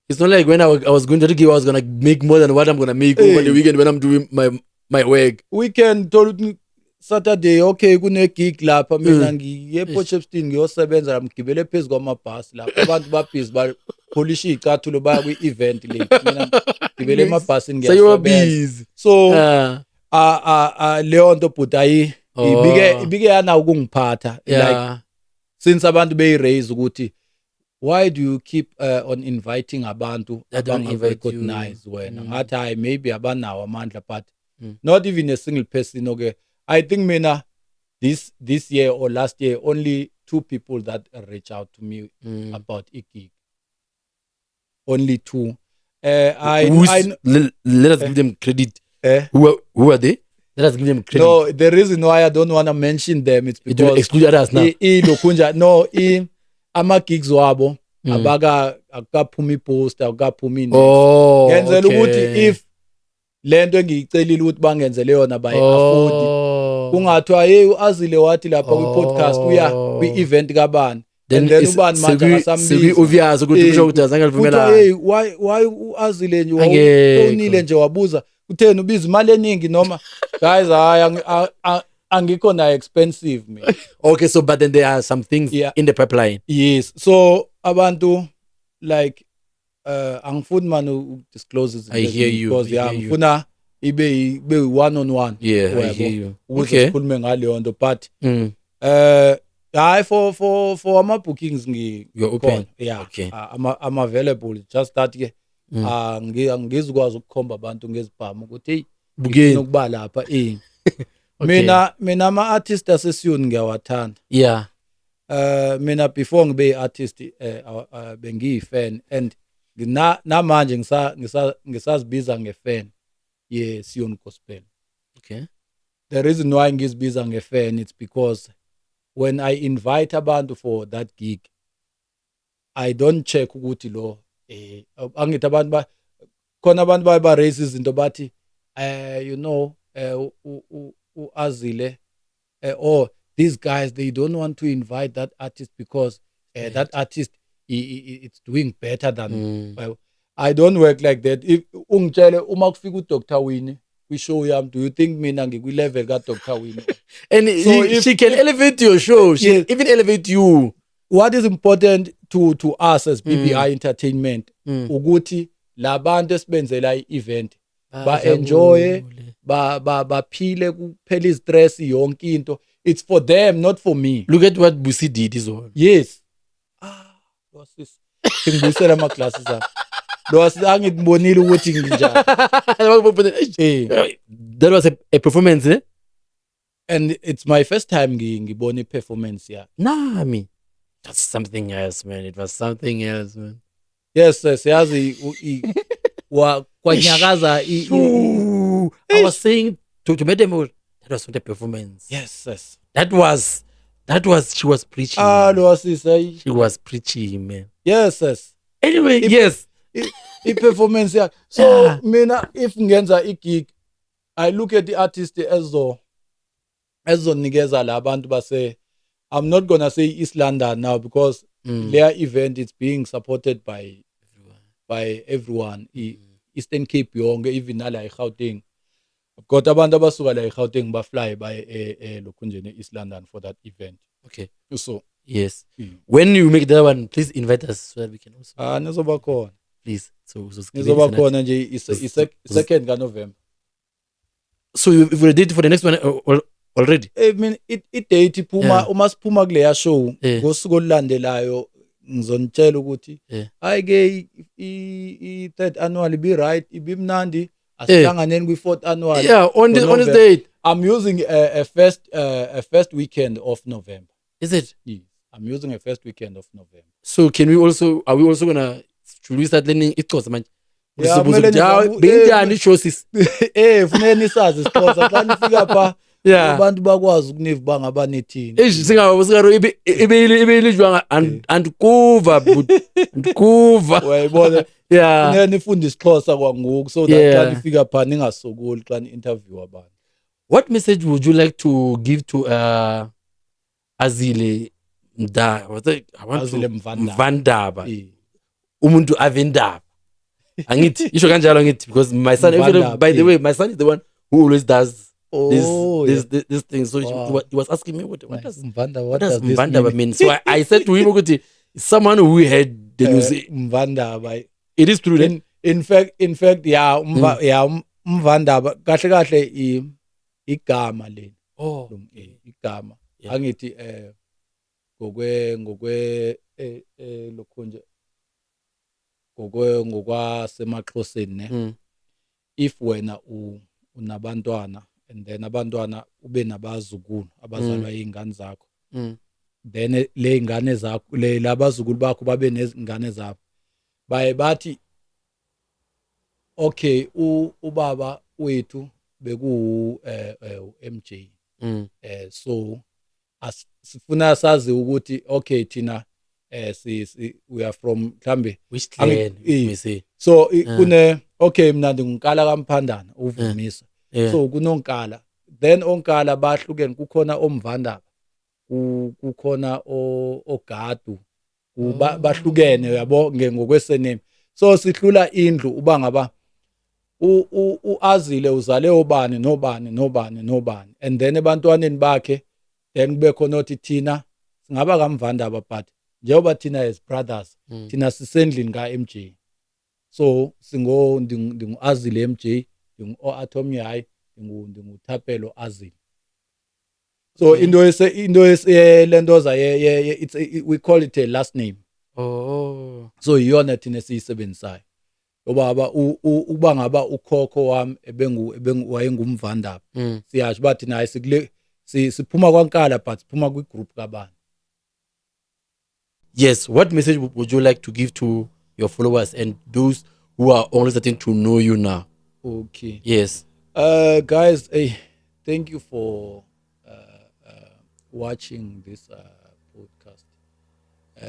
it's not like when I was going to the gig, I was gonna make more than what I'm gonna make over Hey. the weekend when I'm doing my work. Weekend thola ukuthi Saturday, okay, kune gig lapha, mina ngiye ePort ngiyosebenza la, ngigibele phezu kwamabhasi lapha, abantu babhizi bapholisha iy'cathulo baya kwi-event le, mina ngigibele emabhasini So you were ngiyasebenza. busy. So Ah, leyo nto but ayi Oh. ibike yana ukungiphatha like since abantu beyi-raise ukuthi why do you keep on inviting abantu That don't invite you. abangarecognize wena, ngathi hayi, maybe abanawo amandla, but not even a single person. Okay, I think mina this year or last year, only two people that reach out to me about a gig, only two. I Let us give them credit. Eh? Who are they? Let us give them credit. No, the reason why I don't want to mention them, it's It will because exclude others now. Ilokhunja no ama gigs wabo abaka akukaphumi iposter, akukaphumi next. Oh, Ngenzela okay. ukuthi if lento engiyicelile ukuthi bangenzele yona bayi-afford, kungathiwa hey, uAzile wathi lapha kwi-podcast uya kwi-event kabani, Then and then it's- ubani manje akasambizi. Obvious ukuthi kusho ukuthi azange Kuthiwa livumelane. hey, why uAzile nje Angekho. wawufonile nje wabuza utheni, ubiza imali eningi noma guys, hayi, angikho na expensive mina. Okay, so but then there are some things in the pipeline. Yes, so abantu like angifuni man ukudisclose izinto I hear eziningi you, because I yeah, hear you. ngifuna ibe one on one, Yeah, I uyabo, hear you. ukuze sikhulume ngaleyo nto, but hayi, for ama bookings ngi You're open. khona. Yeah. Okay. I'm available, just that ke angizukwazi ukukhomba abantu ngezibhamu ukuthi hey, Bukeni. ngifuna ukuba lapha eh. Okay. Mina ama artist asesiyoni ngiyawathanda. Mina before ngibe i-artist, bengiyi-fan and namanje ngisazibiza nge-fan ye Sion Gospel. Okay. The reason why ngizibiza nge-fan, it's because when I invite abantu for that gig, I don't check ukuthi lo angithi abantu ba khona, abantu baye ba raise izinto bathi uAzile, or these guys, they don't want to invite that artist because that artist it's doing better than. Well, I don't work like that. If ungitshele uma kufika uDr Winnie kwi-show yami, do you think mina ngikwi-level ka-Dr Winnie? And So she can elevate your show. She can even elevate you. What is important to us as BBI Entertainment ukuthi labantu esibenzela i-event ba-enjoy, ba baphile, kuphela istress, yonke into. It's for them, not for me. Look at what Busi did is all. Yes, ah, lo sis ngibuyisela ama glasses ami, lo sis angibonile ukuthi nginjani. Eh. That was a performance, eh? And it's my first time ngibona i-performance yakhe. Nah, I mean, that's something else, man. It was something else, man. Yes, yazi kwanyakaza Ooh, I was saying to Madam, that was not a performance. Yes. That was she was preaching. Ah, lo sis, ayi. She was preaching, man. Yes. Anyway, yes. I-performance yakhe, so mina if ngenza i-gig, I look at the artist ezonikeza la bantu base, I'm not gonna say East London now because their event is being supported by everyone, Eastern Cape yonke, even nala eGauteng. I've got abantu abasuka la eGauteng bafly baye lokhunjeni e-East London for that event. Okay. So Yes. When you make that one, please invite us so that we can also Ah, nizoba khona. Please. So Nizoba khona nje, i-second kaNovember. So you've got a date for the next one already? I mean, i-date iphuma uma siphuma kuleya show, ngosuku olulandelayo ngizonitshela ukuthi hayi ke, i-third annual ibi right, ibimnandi, asihlanganeni kwi-fourth annual. Yeah, on this November. date. I'm using a first weekend of November. Is it? Yes, I'm using a first weekend of November. So can we also are we also gonna should we start learning isiXhosa manje? Yeah, Sibuza kumele ukuthi, "Hawu, benjani ishow sisi?" Funeka nisazi isiXhosa xa nifika pha, abantu bakwazi ukuniva uba ngaba nithini. Eish, singaro ibe jwang andikuva but andikuva. Uyayibona? Funeka nifunde isiXhosa kwangoku so that xa nifika pha ningasokoli xa ni-interview abantu. What message would you like to give to Azile Mda? What's it? I want Azile to Mvandaba. Mvandaba. Umuntu avendaba. Angithi isho kanjalo ngithi because my son Mvandaba, actually, by the way, my son is the one who always does this this, this thing. So he was asking me what Nice. does Mvandaba, what what does does this Mvandaba mean? mean? So I said to him ukuthi someone who had the news. Mvandaba. It is true then. In fact yeah, Mvandaba kahle kahle igama leli. Oh. Igama. Angithi ngokwe lokho nje ngokwe ngokwasemaXhoseni ne. If wena unabantwana and then abantwana ube nabazukulu abazalwa izingane zakho, then le ingane zakho le labazukulu bakho babe nezingane zabo, baye bathi okay, ubaba wethu beku MJ, so sifuna sazi ukuthi okay thina si we are from mhlambe Which clan, we say. So kune okay mina ndingunkala kaMphandana uvumisa. So kunonkala, then onkala bahlukene, kukhona omvandaba, kukhona ogadu, bahlukene uyabo ngokwesename. So sihlula indlu uba ngaba uAzile uzale obani nobani nobani nobani, and then ebantwaneni bakhe then kube khona othi thina singaba kaMvandaba, but njengoba thina as brothers thina sisendlini ka-MJ, so singo ndingu-Azile MJ, ndingu-Atom Yayi, ndinguThapelo Azile. So into ese lentoza ye it's a, we call it a last name. So iyona thina esiyisebenzisayo. Ngoba uba ngaba ukhokho wami ebengu wayengumvandaba. Siyasho bathi naye sikule siphuma kwaNkala but siphuma kwigroup kabani. Yes, what message would you like to give to your followers and those who are only starting to know you now? Okay. Yes. Guys, hey, thank you for watching this podcast.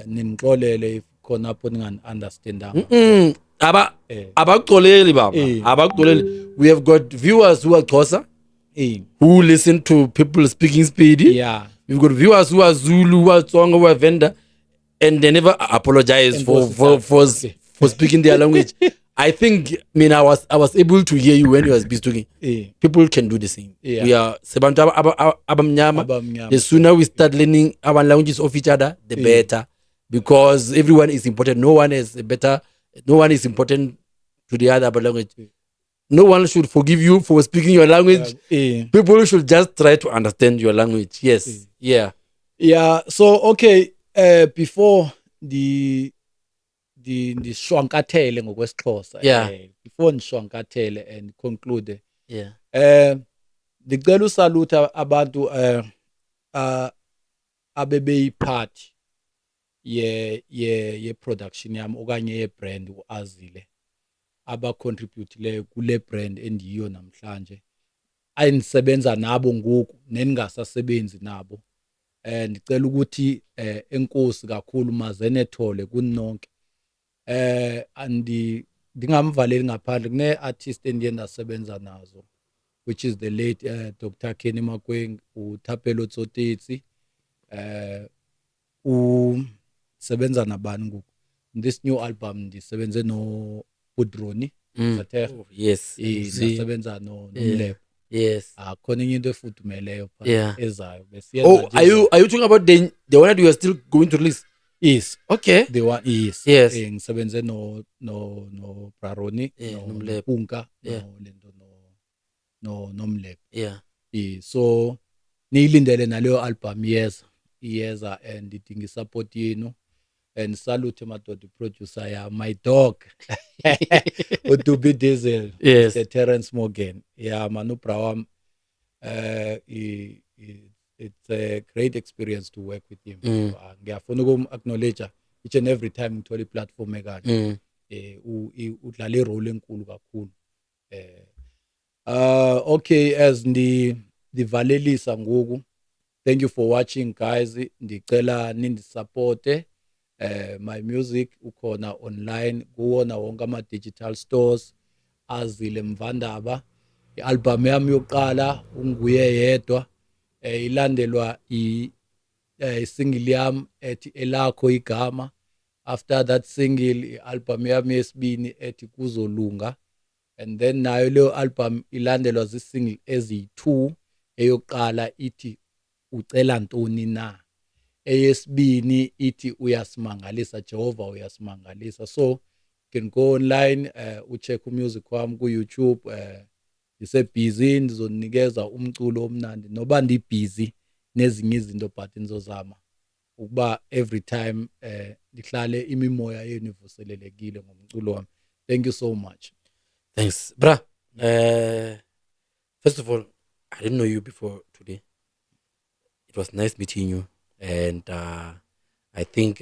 Ninixolele if khona apho ningani-understandanga. Abaxoleli baba. Abaxoleli. We have got viewers who are Xhosa, who listen to people speaking Sepedi. We've got viewers who are Zulu, who are Tsonga, who are Venda, and they never apologize for speaking their language. I think, I was able to hear you when you was busy talking. People can do the same. We are sebantu abamnyama. Abamnyama. The sooner we start learning our languages of each other, the better, because everyone is important. No one is better. No one is important to the other language. No one should forgive you for speaking your language. People should just try to understand your language. Yes. Yeah. Yeah. So okay. Before the ndishwankathele ngokwesiXhosa. Before ndishwankathele and conclude. Ndicela usalutha abantu abebeyipart ye production yami okanye ye brand uAzile, abacontributileyo kule brand endiyiyo namhlanje, endisebenza nabo ngoku nendingasasebenzi nabo. Ndicela ukuthi enkosi kakhulu mazenethole kunonke. Ndingamvaleli ngaphandle kune-artist endiye ndasebenza nazo, which is the late Dr. Kenny Makweng, uThapelo Tsotetsi, usebenza nabani ngoku. This new album ndisebenze no Budroni Zathekha. Oh, yes. Ndasebenza noMlepo. Yes. Khona enye into efudumeleyo pha ezayo. Besiyenza Oh, nje izinto. are you talking about the one that you are still going to release? Yes. Okay. The one, yes. Yes. Ngisebenze no Braroni, no noMlepo. Punka, no lento, no noMlepo. So niyilindele naleyo album iyeza and idinga support yenu. And salute madoda, producer ya my dog uDubi Diesel. Yes. The Terence Morgan. Yeah, man, ubra wam, it's a great experience to work with him. Ngiyafuna ukum acknowledge each and every time ngithola i-platform ekanje. Udlala irole enkulu kakhulu. Okay, as ndivalelisa ngoku, thank you for watching, guys. Ndicela nindisupporte. My music ukhona online kuwona wonke ama digital stores, Azile Mvandaba. I-album yami yokuqala unguye yedwa, ilandelwa i single yami ethi Elakho Igama. After that single, i-album yami yesibini ethi Kuzolunga, and then nayo leyo album ilandelwa zi-single eziyi-2. Eyokuqala ithi Ucela Ntoni Na, eyesibini ithi Uyasimangalisa Jehova, Uyasimangalisa. So you can go online, ucheck umusic wami ku YouTube. Ngise-busy, ndizonikeza umculo omnandi noba ndi-busy nezinye izinto, but ndizozama ukuba every time ndihlale imimoya yenu ivuselelekile ngomculo wami. Thank you so much. Thanks, bra. First of all, I didn't know you before today. It was nice meeting you, and I think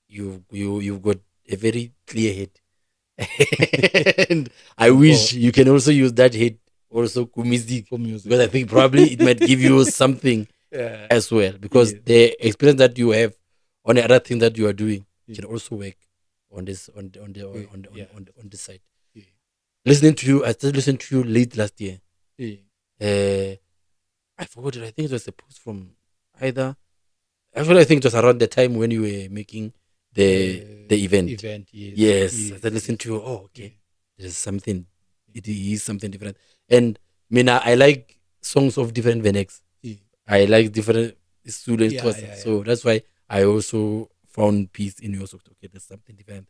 you've got a very clear head, and I wish you can also use that head also to music, For music, because I think probably it might give you something as well, because the experience that you have on the other thing that you are doing can also work on this on the on the on the, on this side. Listening to you, I started listening to you late last year. I forgot it. I think it was a post from either. Actually, I think it was around the time when you were making the event. Event, yes. Yes, I started listening to you. Oh, okay. There's something. It is something different. And mina, I like songs of different vernacs. I like different students. So that's why I also found peace in your song. Okay, there's something different.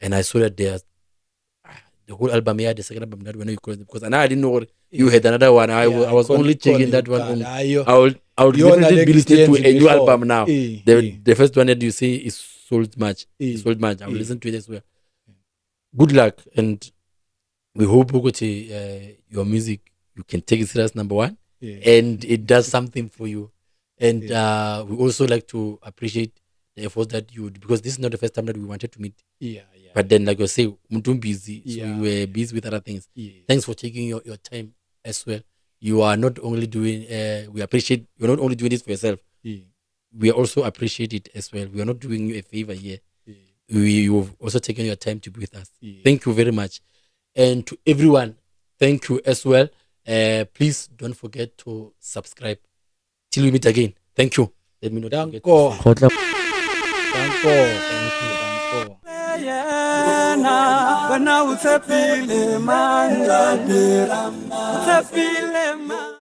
And I saw that there's the whole album here, the second album, that when you call it, because and I didn't know you had another one. I was only checking that one. I would definitely be listening to a new album now. The first one that you say is sold much. Sold much. I will listen to it as well. Good luck, and we hope ukuthi, your music, you can take it serious, number one, and it does something for you. And we also like to appreciate the effort that you, because this is not the first time that we wanted to meet. But then, like you say, umuntu busy, so we were busy with other things. Thanks for taking your time as well. You are not only doing, we appreciate, you're not only doing this for yourself. We also appreciate it as well. We are not doing you a favor here. You've also taken your time to be with us. Thank you very much. And to everyone, thank you as well. Please don't forget to subscribe. Till we meet again. Thank you. Let me not forget. Danko. Kgotla. Danko. Thank you. Danko. Yena wena u tshepile mandla, u tshepile.